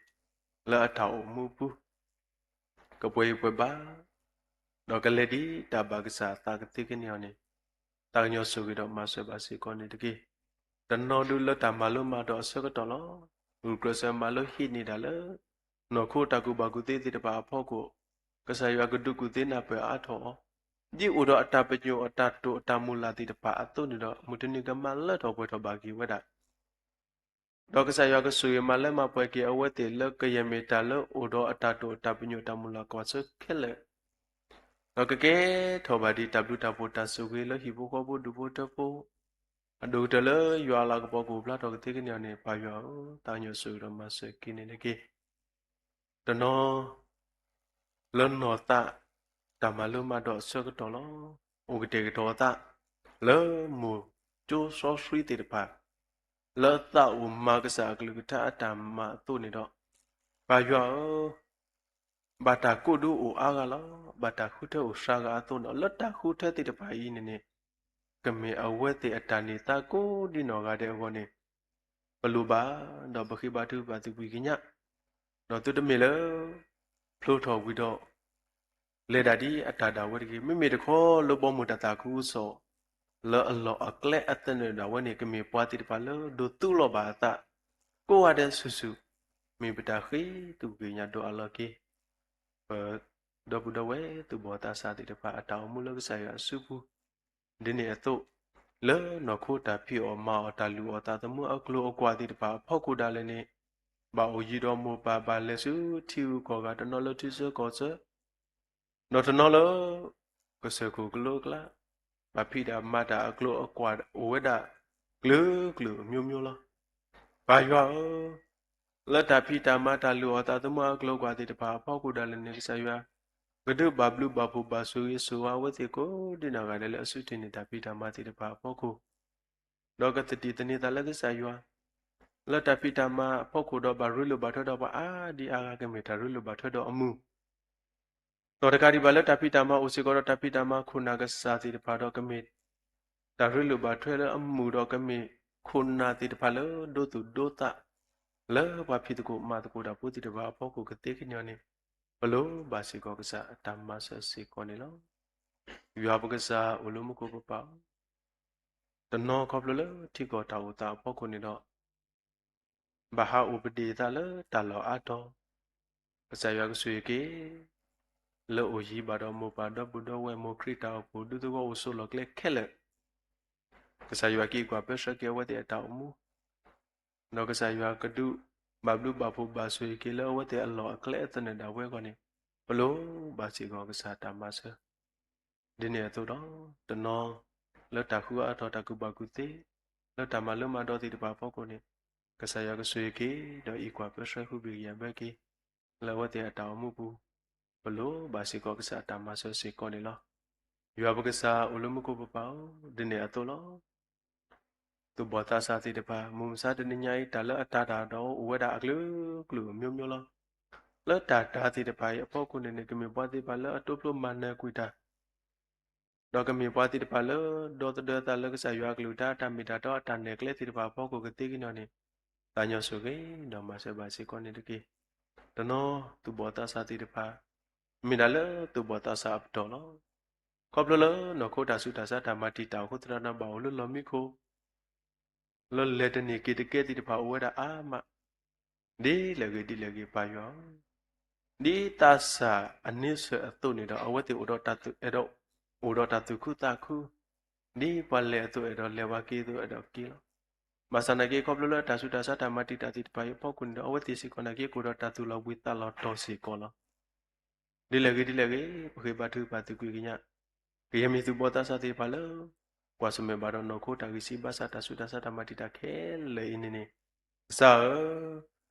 လၢအတၢ်အိၣ်မူပူၤ ကပှဲၤဂံၢ်ပှဲၤဘါ, ဒီးကလဲၤဒ်တၢ်ဘၣ်ကစၢ်အသးကသ့ကန့ၢ်အီၤန့ၣ်, သးကညီၤဆိၣ်ဂ့ၤဒီးမၤစၢၤဘၣ်စ့ၢ်ကီးန့ၣ်တက့ၢ်. တနီၤဒုးလၢတၢ်မၤလိမၤဒိးအဆၢကတီၢ်လီၤ. ဂုာ်ကျဲးစၢးမၤလိဟံးန့ၢ်တၢ်လၢ နီၢ်ခိတၢ်ကူၣ်ဘၣ်ကူၣ်သ့သ့ၣ်တဖၣ်အဖီခိၣ်, ကစၢ်ယွၤကဒုးကူၣ်သ့နၢ်ပၢၢ်အါထီၣ်အီၤ, ဒ်အိၣ်ဒီးအတၢ်ပညိၣ်အတၢ်တိာ်အတၢ်မုၢ်လၢ်သ့ၣ်တဖၣ်အသိးန့ၣ်ဒီး မုၢ်တနံၤကမၤလၢထီၣ်ပှဲၤထီၣ်ဘၣ်က့ၤဝဲဒၣ် ဒီးကစၢ်ယွၤကဆိၣ်ဂ့ၤမၤလၢမၤပှဲၤက့ၤအဝဲသ့ၣ်လၢကယဲၢ်မ့ၢ်တၢ်လၢအိၣ်ဒီးအတၢ်တိာ်အတၢ်ပညိၣ်တၢ်မုၢ်လၢ်ကွၢ်ဆၢခဲလၢာ်, ဒီးကကဲထီၣ်ဘၣ်ဒ်တၢ်ဘျုးတၢ်ဖှိၣ်တၢ်ဆိၣ်ဂ့ၤလၢဟံၣ်ဖိဃီဖိဒူၣ်ဖိထၢဖိ, အဒိၣ်ကတၢၢ်လၢယွၤအလၤကပီၤကအိၣ်ဖျါထီၣ်ကသ့ကန့ၢ်အီၤန့ၣ် ပၢ်ယွၤဧၢ, သးကညီၤဆိၣ်ဂ့ၤဒီးမၤစၢၤက့ၤန့ၣ်တက့ၢ်. တနီၤ လၢနီၢ်သး တၢ်မၤလိမၤဒိးအဆၢကတီၢ်လီၤ. အိၣ်ကတဲာ်ကတီၤအသး လၢမိၢ်ကၠိစီဆှံသ့ၣ်တဖၣ် လၢအသးအိၣ်မၤကစၢ်အကလုၢ်ကထါအတၢ်မၤအသိးန့ၣ်ဒီး ပၢ်ယွၤဧၢ, ဘၣ်တၢ်ကိးဒူအိၣ်အါဂၤလီၤ. ဘၣ်တၢ်ဃုထၢအိၣ်စှၤဂၤအသိးန့ၣ်ဒီး လၢတၢ်ဃုထၢသ့ၣ်တဖၣ်အံၤန့ၣ်န့ၣ် ကမ့ၢ်အဝဲသ့ၣ်အတၢ်န့ၢ်သါကိးဒ်နီၢ်ဂၤဒဲးအဂီၢ်န့ၣ် ပလိၣ်ဘၣ်, ဒီးပဃ့ဘါထုကဖၣ်သုးကွံာ်ကညး, ဒီးသုတမ့ၢ်လၢ ဖျိထီၣ်ဝံၤဒီး လဲၤဒၣ်ဒ်အတၢ်ဒၣ်ဝဲတဂ့ၤ. မ့မ့ၢ်တခီလၢဘီမုၢ်တၢ်သးခုကစီၣ် လၢအလီၢ်အကျဲအသနၢၣ်ဒၣ်ဝဲန့ၣ် ကမ့ၢ်ပှၤသ့ၣ်တဖၣ်လၢဒိးသူလီၤဘၣ်အသး ကိးဂၤဒဲးစုာ်စုာ်, မ့ၢ်ပတၢ်ဃ့သုးကွံာ်ကညးဒိးအလီၢ်က့ၤ ပဒီပုၢ်ဒီဝဲၢ်သူၣ်ဘီၣ်သးစၢ်သ့ၣ်တဖၣ်အတၢ်အိၣ်မူလၢကစၢ်ယွၤအစုပူၤ ဒ်န့ၣ်အသိး, လၢနီၢ်ခိတၢ်ဖံးအီၣ်မၤအီၣ်တၢ်လုၢ်အီၣ်သးသမူအကျိၤအကွာ်သ့ၣ်တဖၣ်အဖီခိၣ်ဒၣ်လဲာ်န့ၣ်, ဘၣ်အိၣ်ယံၤဒီးမိၢ်ပၢ်ဘၣ်လဲၤဆူထံဂုၤကီၢ်ဂၤ တနီၤလၢထံဆၢကီၢ်ဆၢ, ဒီးတနီၤလၢ ကစၢၢ်ခိၣ်ကလိကျါ, ဘၣ်ဖံးတၢ်မၤတၢ်အကျိၤအကွာ်အိၣ်ဝဲဒၣ် ကျၢၤကျၢၤမျိုးမျိုးလီၤ. ပၢ်ယွၤဧၢ, လၢတၢ်ဖံးတၢ်မၤတၢ်လုၢ်အီၣ်သးသမူအကျိၤအကွာ်သ့ၣ်တဖၣ်အဖီခိၣ်ဒၣ်လဲာ်န့ၣ် ကစၢ်ယွၤ ကဒုးဘၣ်ဘျုးဘၣ်ဖှိၣ်ဘၣ်ဆိၣ်ဂ့ၤဆိၣ်ဝါအဝဲသ့ၣ်ကိးဒ်နီၢ်ဂၤဒဲးလၢအစုထံၣ်န့ၢ်တၢ်ဖံးတၢ်မၤသ့ၣ်တဖၣ်အဖီခိၣ်, ဒီးကသဒံးသန့ၤသးလၢကစၢ်ယွၤ လၢတၢ်ဖံးတၢ်မၤအဖီခိၣ်ဒီးဘၣ်ရ့လိာ်ဘၣ်ထွဲဒီးပှၤအါဒံအါဂၤ ကမ့ၢ်တၢ်ရ့လိာ်ဘၣ်ထွဲဒီးအမုၢ် ဒီးတကးဒံးဘၣ်လၢတၢ်ဖံးတၢ်မၤအိၣ်စ့ၢ်ကီးဒီးတၢ်ဖံးတၢ်မၤခိၣ်နၢ်ကစၢ်သ့ၣ်တဖၣ်ဒီးကမ့ၢ် တၢ်ရ့လိာ်ဘၣ်ထွဲလၢအမုၢ်ဒီးကမ့ၢ်ခိၣ်နၢ်သ့ၣ်တဖၣ်လၢဒိသူၣ်ဒိသး လၢပှၤဖံးသကိးမၤသကိးတၢ်ဖိသ့ၣ်တဖၣ်အဖီခိၣ်ကသ့ကန့ၢ်အီၤန့ၣ် ပလိၣ်ဘၣ်စ့ၢ်ကီးကစၢ်အတၢ်မၤစၢၤစ့ၢ်ကီးန့ၣ်လီၤ. ယွၤပကစၢ်အိၣ်လၢမူခိၣ်ကပၤ တနီၤခီဖျိလၢထံကီၢ်တၢ်အိၣ်သးအဖီခိၣ်န့ၣ်ဒီး ဘၣ်ဟးအိၣ်ပဒ့ၣ်သးလၢတၢ်လီၢ်အါတီၤ, ကစၢ်ယွၤကဆိၣ်ဂ့ၤက့ၤ လၢအိၣ်ယံၤဘၣ်ဒီးမိၢ်ပၢ်ဒီပုၢ်ဒီဝဲၢ် မိၢ်ခရံာ်တၢ်အိၣ်ဖှိၣ် ဒူသဝီအိၣ်ဆိးလီၢ်ကျဲခဲလၢာ်, ကစၢ်ယွၤကအံးကွၢ်ပၢဆှၢက့ၤအဝဲသ့ၣ်အတၢ်အိၣ်မူ, ဒီးကစၢ်ယွၤကဒုးဘၣ်ဘျုးဘၣ်ဖှိၣ်ဘၣ်ဆိၣ်ဂ့ၤက့ၤလၢအဝဲသ့ၣ်အလီၢ်အကျဲအသနၢၣ်ဒၣ်ဝဲအဂီၢ်န့ၣ်, ပလိၣ်ဘၣ်စ့ၢ်ကီးကစၢ်တၢ်မၤစၢၤ ဒ်န့ၣ်အသိးဒီး တနီၤ လၢတၢ်ဃုအါထီၣ်တၢ်ကူၣ်ဘၣ်ကူၣ်သ့, လၢတၢ်မၤလၢမၤဒိးသ့ၣ်တဖၣ်အဖီခိၣ်န့ၣ်, ကစၢ်ယွၤကဆိၣ်ဂ့ၤက့ၤ ဒီးအံးကွၢ်ပၢဆှၢဃုဘ့ၣ်ကယၤဘၢက့ၤ လၢအဝဲသ့ၣ်အတၢ်အိၣ်မူပူၤ, ပလိၣ်ဘၣ်စ့ၢ်ကီးကစၢ်အတၢ်မၤစၢၤစ့ၢ်ကီးန့ၣ်လီၤ. ယွၤပကစၢ်အိၣ်လၢမူခိၣ်ပပၢ်ဧၢ, ဒ်န့ၣ်အသိးလီၤ. သူၣ်ဘီၣ်သးစၢ်သ့ၣ်တဖၣ် မုၢ်မဆါတနံၤညါအံၤ တၢ်လၢအတၤတၢ်ဒီးအိၣ်ဝဲဒၣ်အကလုာ်ကလုာ်အမျိုးမျိုးလီၤ. လၢတၢ်တၤသ့ၣ်တဖၣ်အံၤအဖီခိၣ်န့ၣ်န့ၣ် ကမ့ၢ်ပှၤသ့ၣ်တဖၣ်လၢအတိဖျိမၤနၢၤကွံာ်တၢ်, ဒီးကမ့ၢ်ပှၤသ့ၣ်တဖၣ်လၢဒီသဒၢသးလၢကစၢ်ယွၤအကလုၢ်ကထါအတၢ်မ့ၢ်တၢ်တီအတၢ်နဲၣ်ကျဲသ့ၣ်တဖၣ်အဖီခိၣ်ကသ့ကညီၤန့ၣ်, သးညီဆိၣ်ဂ့ၤဒီးမၤစၢၤဘၣ်စ့ၢ်ကီးန့ၣ်တက့ၢ်. တနီၤသူၣ်ဘီၣ်သးစၢ်သ့ၣ်တဖၣ် မ့ၢ်ဒၣ်လၢသူၣ်ဘီၣ်သးစၢ်အပတီၢ်လီၤ. ခီဖျိလၢနီၢ်ခိတၢ်ဆူးတၢ်ဆါတၢ်မၤတံာ်တာ်အဃိသတးဒီး ဘၣ်အိၣ်လၢလီၢ်မံခိၣ် လၢလဲၤတန့ၢ်က့ၤတကဲသ့ၣ်တဖၣ်အိၣ်ဝဲဒၣ်အါမး, ဒ်လဲၣ်ဂ့ၤဒ်လဲၣ်ဂ့ၤပၢ်ယွၤဧၢ, ဒ်သးစၢ်အန့ဆၢၣ်အသိးန့ၣ်ဒီး အဝဲသ့ၣ်အိၣ်ဒီးတၢ်သူၣ်အဲၣ်ဒိး, အိၣ်ဒီးတၢ်သူၣ်ခုသးခု, ဒ်ပှၤလဲၤအသိးအဲၣ်ဒိးလဲၤ ပှၤက့ၤအသိးအဲၣ်ဒိးက့ၤလီၤ. ဘၣ်ဆၣ်နာ်က့ ခီဖျိလၢတၢ်ဆူးတၢ်ဆါတၢ်မၤတံာ်တာ်သ့ၣ်တဖၣ်အံၤအဖီခိၣ်န့ၣ်ဒီး အဝဲသ့ၣ်စ့ၢ်ကီးနာ်က့ ကအိၣ်ဒီးတၢ်သူၣ်လီၤဘှံးသးလီၤတီၤစ့ၢ်ကီးလီၤ. ဒ်လဲၣ်ဂ့ၤဒ်လဲၣ်ဂ့ၤ ပဃ့ဘါထုကဖၣ်သးကွံာ်ကညး, ကယဲၢ်မ့ၢ်သူၣ်ဘီၣ်သးစၢ်သ့ၣ်တဖၣ်လၢ ကွၢ်ဆၢၣ်မဲာ်ဘၣ်ဒီးနီၢ်ခိတၢ်ဂံၢ်စၢ်ဘါစၢ်တၢ်ဆူးတၢ်ဆါတၢ်မၤတံာ်တာ်ခဲလၢာ်အံၤန့ၣ်န့ၣ်, ကစၢ်ဧၢ,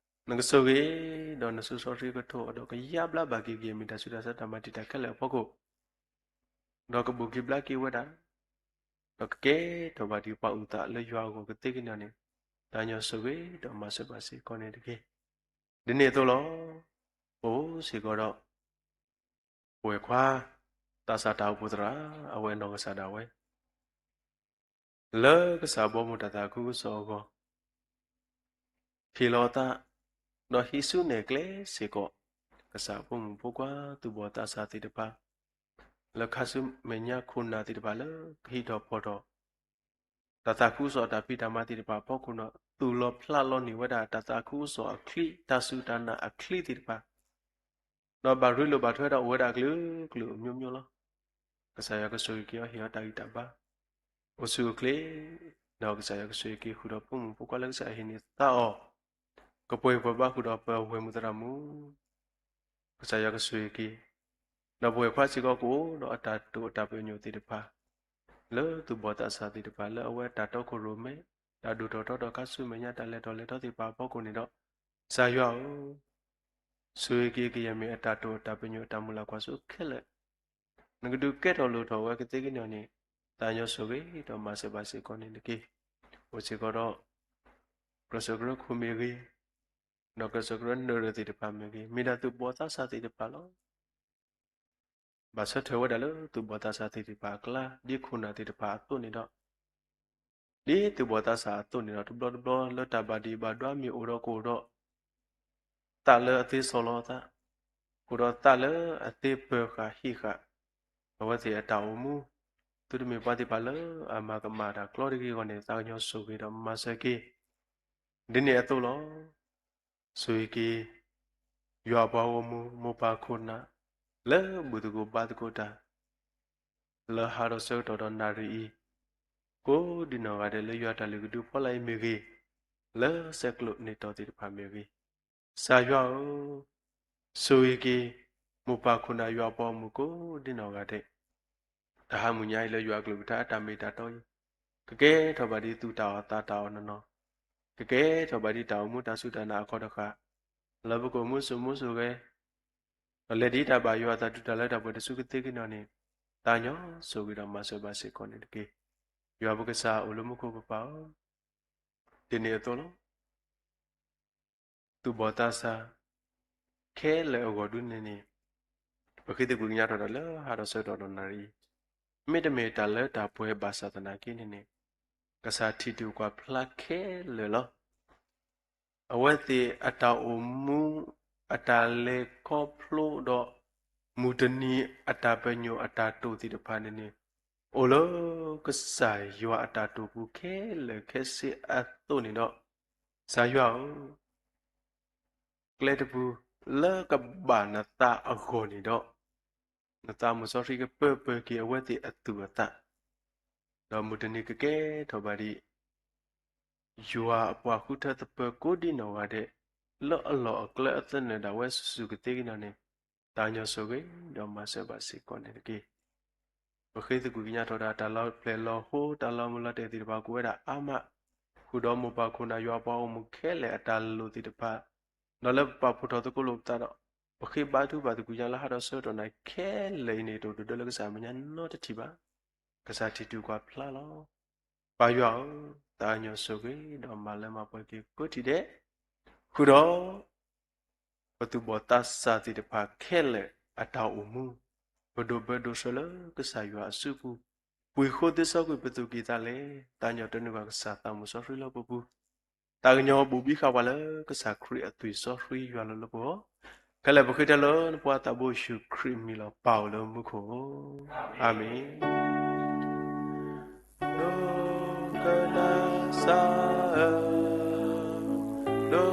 နကဆိၣ်ဂ့ၤ, ဒီးနစိစီဆှံကထိးအီၤဒီးကယါဘျါဘၣ်က့ၤကယဲၢ်မ့ၢ်တၢ်ဆူးတၢ်ဆါတၢ်မၤတံာ်တာ်ခဲလၢာ်အဖီခိၣ် ဒီးကဘိၣ်က့ၤဘျါက့ၤဝဲဒၣ်, ဒီးကကဲထီၣ်ဘၣ်ဒ်ပှၤအုၣ်သးလၢယွၤအဂီၢ်ကသ့ကညီၤန့ၣ်, သးညီဆိၣ်ဂ့ၤဒီးမၤစၢၤဘၣ်စ့ၢ်ကီးန့ၣ်တက့ၢ်. ဒ်န့ၣ်အသိးလီၤ. ပအိၣ်စ့ၢ်ကီးဒီး ပဝဲၢ်ခွါ သးစၢ်တၢ်အိၣ်ဖှိၣ်သရၣ် အဝဲအနီၢ်ကစၢ်ဒၣ်ဝဲ လၢကစၢ်ဘီမုၢ်တၢ်သးခုကစီၣ်အဂီၢ် ဟ့ၣ်လီၤအသး ဒီးဟံးစုနဲၣ်ကျဲစ့ၢ်ကီး ကစၢ်ဖိမုၣ်ဖိခွါသူၣ်ဘီၣ်သးစၢ်သ့ၣ်တဖၣ် လၢခါဆူမဲာ်ညါခိၣ်နၢ်သ့ၣ်တဖၣ်လၢကဟံးထီၣ်ဖီၣ်ထီၣ် တၢ်သးခုကစီၣ်တၢ်ဖံးတၢ်မၤသ့ၣ်တဖၣ်အဖီခိၣ်ဒီး သူၣ်လီၤဖျးလီၤန့ၢ်ဝဲဒၣ်တၢ်သးခုကစီၣ်အချံ တၢ်စူၢ်တၢ်နာ်အချံသ့ၣ်တဖၣ် ဒီးဘၣ်ရ့လိာ်ဘၣ်ထွဲဒီးအိၣ်ဝဲဒၣ်အကလုာ်ကလုာ်အမျိုးမျိုးလီၤ. ကစၢ်ယွၤကဆိၣ်ဂ့ၤက့ၤအီၤ ဟ့ၣ်အီၤတၢ်ဂံၢ်တၢ်ဘါ အိၣ်ဆူၣ်အိၣ်ချ့ ဒီးကစၢ်ယွၤကဆိၣ်ဂ့ၤက့ၤဃုာ်ဒီးဖိမုၣ်ဖိခွါလၢကစၢ်ယွၤဟ့ၣ်န့ၢ်သါအီၤ ကပှဲၤပှဲၤဘၣ်ဃုာ်ဒီးပဝဲၢ်မုၢ်သရၣ်မုၣ် ကစၢ်ယွၤကဆိၣ်ဂ့ၤက့ၤ ဒီးပဝဲၢ်ခွါစ့ၢ်ကီးကအိၣ်ဒီးအတၢ်တိာ်အတၢ်ပညိၣ်သ့ၣ်တဖၣ် လၢသူၣ်ဘီၣ်သးစၢ်သ့ၣ်တဖၣ်လၢအဝဲတၢ်တီခိၣ်ရိၣ်မဲ တၢ်ဒိၣ်ထီၣ်ထီထီၣ်ခါဆူမဲာ်ညါတၢ်လဲၤထီၣ်လဲၤထီသ့ၣ်တဖၣ်အဖီခိၣ်န့ၣ်ဒီး ကစၢ်ယွၤဧၢ ဆိၣ်ဂ့ၤက့ၤကယဲၢ်မ့ၢ်အတၢ်တိာ်အတၢ်ပညိၣ်အတၢ်မုၢ်လၢ်ကွၢ်စိခဲလၢာ် နကဒုးကဲထီၣ်လိၣ်ထီၣ်ဝဲကသ့ကညီၤန့ၣ် သးညီဆိၣ်ဂ့ၤဒီးမၤစၢၤဘၣ်စ့ၢ်ကီးန့ၣ်တက့ၢ်. အိၣ်စ့ၢ်ကီးဒီး ကြၢးစၢးကရၢခိၣ်မ့ၢ်ဂ့ၤ, ဒီးကြၢးစၢးကရၢနၢၤရၢၢ်သ့ၣ်တဖၣ်မ့ၢ်ဂ့ၤ, မ့ၢ်ဒၣ်သူၣ်ဘီၣ်သးစၢ်သ့ၣ်တဖၣ်လီၤ. ဘၣ်ဆၢထၢၣ်ဝဲဒၣ်လၢသူၣ်ဘီၣ်သးစၢ်သ့ၣ်တဖၣ်အကျါ ဒ်ခိၣ်နၢ်သ့ၣ်တဖၣ်အသိးန့ၣ်ဒီး ဒ်သူၣ်ဘီၣ်သးစၢ်အသိးန့ၣ်ဒီး တဘျီတဘျီလၢတၢ်ဘၣ်ဒံးဘၣ်ဒွါမ့ၢ်အိၣ်ဒီးကအိၣ်ဒီး သးလၢအသ့စီလီၤအသး, အိၣ်ဒီးသးလၢအသ့ပၢၤဃာ်ဟံးဃာ် အဝဲသ့ၣ်အတၢ်အိၣ်မူ, သုတမ့ၢ်ပှၤသ့ၣ်တဖၣ်လၢအမၤကမၣ်တၢ်ကျီတဂ့ၤအဂီၢ်န့ၣ် သးကညီၤဆိၣ်ဂ့ၤဒီးမၤစၢၤက့ၤ ဒ်န့ၣ်အသိးလီၤ. ဆိၣ်ဂ့ၤက့ၤ ယွၤအပှၤဂီၢ်မုၢ် မိၢ်ပၢ်ခိၣ်နၢ် လၢဘူၣ်သကိးဘါသကိးတၢ် လၢဟးထီၣ်ဆၢကတီၢ်ဒီးနၣ်ရံၣ်အံၤ ကိးဒံနီၢ်ဂၤဒဲး လၢယွၤတၢ်လုၢ်ကဒုဖီလာ်အံၤမ့ၢ်ဂ့ၤ, လၢဆဲးကျိးန့ၢ်တီၤသ့ၣ်တဖၣ်မ့ၢ်ဂ့ၤ, ကစၢ်ယွၤဧၢ, ဆိၣ်ဂ့ၤက့ၤ မိၢ်ပၢ်ခိၣ်နၢ်ယွၤအပှၤဂီၢ်မုၢ်ကိးဒံနီၢ်ဂၤဒဲး တၢ်ဟးမုၢ်ညါအံၤလၢယွၤအကလုၢ်ကထါအတၢ်မ့ၢ်တၢ်တီအံၤ, ကကဲထီၣ်ဘၣ်ဒ်သူၣ်တၢ်အီၣ်သးတၢ်အီၣ်နီၢ်နီၢ်, ကကဲထီၣ်ဘၣ်ဒ်တၢ်အိၣ်မူတၢ်စူၢ်တၢ်နာ်အခီတဃာ်, လၢပကအိၣ်မူစိၤမူစိၤဂဲၤ, ဒီးလဲၤဒ်တၢ်ဘၣ်ယွၤအသးတုၤတၢ်လၢတၢ်ပှဲၤတစုကသ့က့ၤနီၢ်န့ၣ်, သးညီဆိၣ်ဂ့ၤဒီးမၤစၢၤဘၣ်စ့ၢ်ကီးန့ၣ်တက့ၢ်. ယွၤပကစၢ်အိၣ်လၢမူခိၣ်ပပၢ်ဧၢ, ဒ်န့ၣ်အသိးလီၤ. သူၣ်ဘီၣ်သးစၢ် ခဲလၢာ်အဂီၢ်ဒုန့ၣ်န့ၣ်, ပဃ့သကွံာ်ကညးထီၣ်တၢ်လၢဟးထီၣ်ဆၢကတီၢ်ဒီးနၣ်ရံၣ်အံၤ, မ့တမ့ၢ်တၢ်လၢတၢ်ပှဲၤဘၣ်ဆၣ်သနာ်က့န့ၣ်န့ၣ်, ကစၢ်ထံၣ်တုၤကွၢ်ဖျါခဲလၢာ်လီၤ. အဝဲသ့ၣ်အတၢ်အိၣ်မူ အတၢ်လဲၤခီဖျိဒီး မုၢ်တနံၤအတၢ်ပညိၣ်အတၢ်တိာ်သ့ၣ်တဖၣ်န့ၣ်န့ၣ်, အိၣ်လၢကစၢ်ယွၤအတၢ်တိာ်ပူၤခဲလၢာ်ခဲဆ့အသိးန့ၣ်ဒီး, ကစၢ်ယွၤဧၢ, ကျဲတပူၤလၢကဘၣ်နသးအဂီၢ်န့ၣ်ဒီး, နသးမုၢ်စီဆှံကပၢပၢက့ၤအဝဲသ့ၣ်အသူၣ်အသး, ဒီးမုၢ်တနံၤကကဲထီၣ်ဘၣ်ဒံး ယွၤအပှၤဃုထၢသပၢၤကိးဒံနီၢ်ဂၤဒဲး, လၢအလီၢ်အကျဲအသနၢၣ်ဒၣ်ဝဲစုာ်စုာ်ကသ့က့ၤနီၢ်န့ၣ်, သးကညီၤဆိၣ်ဂ့ၤ ဒီးမၤစၢၤဘၣ်စ့ၢ်ကီးန့ၣ်တက့ၢ်. ပဃ့သကွံာ်ကညးထီၣ်ဒၣ်တၢ်လီၤဖျဲၣ်လီၤဟိ တၢ်လီၤမုၢ်လီၤတဲာ်သ့ၣ်တဖၣ် ကအိၣ်ဝဲဒၣ်အါမး, ဃုာ်ဒီးမိၢ်ပၢ်ခိၣ်နၢ်ယွၤအပှၤအိၣ်မူခဲလၢာ်အတၢ်လိၣ်သ့ၣ်တဖၣ်, ဒီးလၢပပာ်ဖှိၣ်ထီၣ်သကိးလိာ်ပသးဒီး, ပဃ့ဘါထုကဖၣ်သကွံာ်ကညးလၢဟါဒီးဆၢကတီၢ်နၤခဲလၢာ်အံၤန့ၣ် တအိၣ်ဒုးဒၢလၢကစၢ်အမဲာ်ညါနီတထံၣ်ဘၣ်. ကစၢ်ထံၣ်တုၤကွၢ်ဖျါလီၤ. ပၢ်ယွၤဧၢ, သးကညီၤဆိၣ်ဂ့ၤ ဒီးမၤလၢမၤပှဲၤက့ၤကိးထံၣ်ဒဲး, ဃုာ်ဒီး ပသူၣ်ဘီၣ်သးစၢ်သ့ၣ်တဖၣ်ခဲလၢာ်အတၢ်အိၣ်မူ, ပဒိးဘၢဒိးဆှၢလၢကစၢ်ယွၤအစုပူၤ, ပှ့ၤဃိသ့စီကွံာ်ပသူၣ်ကံၢ်သးလဲ, သးကညီၤတနုာ်ဘၣ်ကစၢ်သးမုၢ်စီဆှံလၢပပူၤ, သးကညီၤဘိၣ်ဘံဃာ်ပှၤလၢကစၢ်ခရံာ်အသွံၣ်စီဆှံယွၤလီၤလၢပဂီၢ်, ခဲလၢာ်ပဃ့တၢ်လၢနဖိသးဘိယ့ၣ်ၡူးခရံာ်အမံၤလီၤ. ပၢ်အိၣ်လၢမူခိၣ်ဧၢ, အၤမ့ၣ်. ဒိကနၣ်စၢ်ဧၢ, ဒိ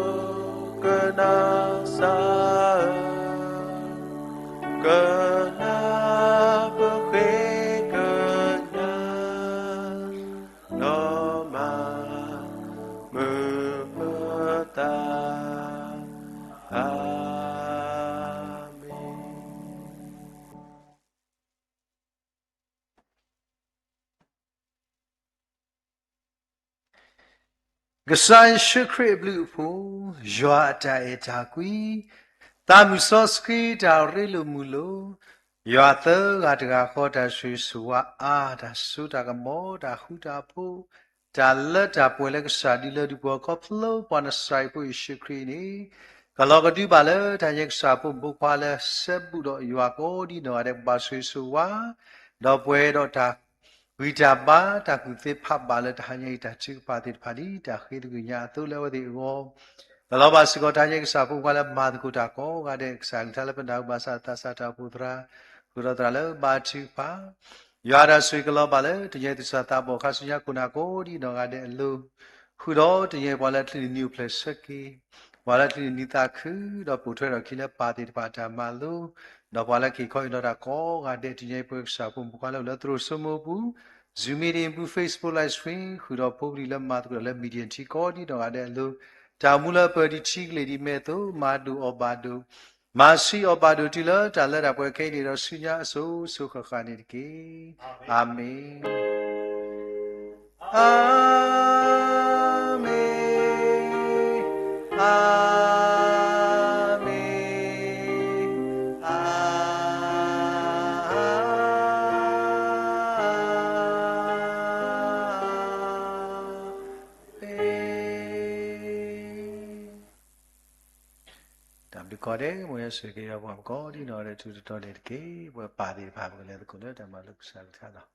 ကနၣ်စၢ်ဧၢ, ကနၣ်ပဃ့ကညး, ဒီးမၤမုာ်ပသး, အၤမ့ၣ်. ကစၢ်ယ့ၣ်ၡူးခရံာ်အဘျုးအဖှိၣ်, ယွၤအတၢ်အဲၣ်တၢ်ကွံ, သးမုၢ်စီဆှံတၢ်ရ့လိာ်မုာ်လိာ်, ယွၤသၢဂၤတဂၤဃီတၢ်ဆိၣ်ဂ့ၤဆိၣ်ဝါအါ, တၢ်စိတၢ်ကမီၤ, တၢ်ဃူတၢ်ဖိး, တၢ်လၢတၢ်ပှဲၤလၢကစၢ်ဒုးလၢဒုးပှၤခီဖျိပှၤနစၤရ့းဖိယ့ၣ်ၡူးခရံာ်အံၤန့ၣ်, ကလီၤကဒုဘၣ်လၢတၢ်ညါကစၢ်ဖိမုၣ်ဖိခွါလၢစဲဘူးဒီးယွၤကိးဒံနီၢ်ဂၤဒဲး ကဘၣ်ဆိၣ်ဂ့ၤဆိၣ်ဝါ, ဒီးပှဲၤဒီးတၢ် ဂံၢ်တၢ်ဘါ, တၢ်ကူၣ်သ့ဖးဘၣ်လၢတဟါညါအံၤတၢ်ထုကဖၣ်သ့ၣ်တဖၣ် ဒ်တၢ်ဃ့သကွံာ်ကညးအသိးလၢအဝဲသ့ၣ်အဂီၢ်, ကလီၤဘၣ်စ့ၢ်ကီးတၢ်ညါကစၢ်ဖိခွါလၢမၤသကိးတၢ်ကိးဂၤဒဲး ကစၢ်အကလုၢ်ကထါလၢပနၢ်ဟူဘၣ်ဆၣ်သးစၢ်တၢ်အိၣ်ဖှိၣ်သရၣ်, ဃုာ်ဒီးသရၣ်လၢဘါထုကဖၣ်, ယွၤတၢ်ဆိၣ်ဂ့ၤကလီၤဘၣ်လၢတနံၤအံၤ သူၣ်စၢ်သးဘီၣ်ခါဆူညါခိၣ်နၢ်ကိးဒံနီၢ်ဂၤဒဲးအလိၤ, ဃုာ်ဒီးတနံၤအံၤပှၤလၢအချံးန့ၢ်နံၤအိၣ်ဖျဲၣ်ဆၢက့ၤ, ပှၤလၢအချံးန့ၢ်နံၤသးခု, ဒီးပိာ်ထွဲထီၣ်အခံလၢပၢ်သ့ၣ်တဖၣ်အတၢ်မၤလိ, ဒီးပှၤလၢအက့ၤခီအံၤဒီးတၢ်ကိးဂၤဒဲး တနံၤအံၤပဝဲကစၢ်ဖိမုၣ်ဖိခွါလၢအိၣ်လၢသရိာ်စိမိပူၤ, Zoom meeting ပူၤ Facebook live stream ဃုာ်ဒီးဖိကလံၤလၢမၤသကိးတၢ်လၢ media ထံကိးဒံနီၢ်ဂၤဒဲးအလိၤ, တၢ်မူလၢပၢၤဒံးထံကလ့ၢ်ဒံးမဲာ်အသိး မၤဒိၣ်အီၣ်ဘၣ်ဒိး, မၤဆံးအီၣ်ဘၣ်ဒိးတုၤလၢတၢ်လၢတၢ်ပှဲၤခဲအံၤန့ၣ်ဒီးဆူညါအစိၤစိၤဃၣ်ဃၣ်န့ၣ်တက့ၢ်. အၤမ့ၣ်. အၤမ့ၣ်, အၤမ့ၣ်, အၤ တၢ်ဘျုးကိးဂၤဒဲး, မ်ယွၤဆိၣ်ဂ့ၤက့ၤပှၤကိးဒံနီၢ်ဂၤဒဲးထူးထူးတီၤတီၤန့ၣ်တက့ၢ်. ပဝဲပၢ်သ့ၣ်တဖၣ် ပကလဲၤသကိးလၢတၢ်မၤလိကစၢ်ကလုၢ်ကထါလီၤ.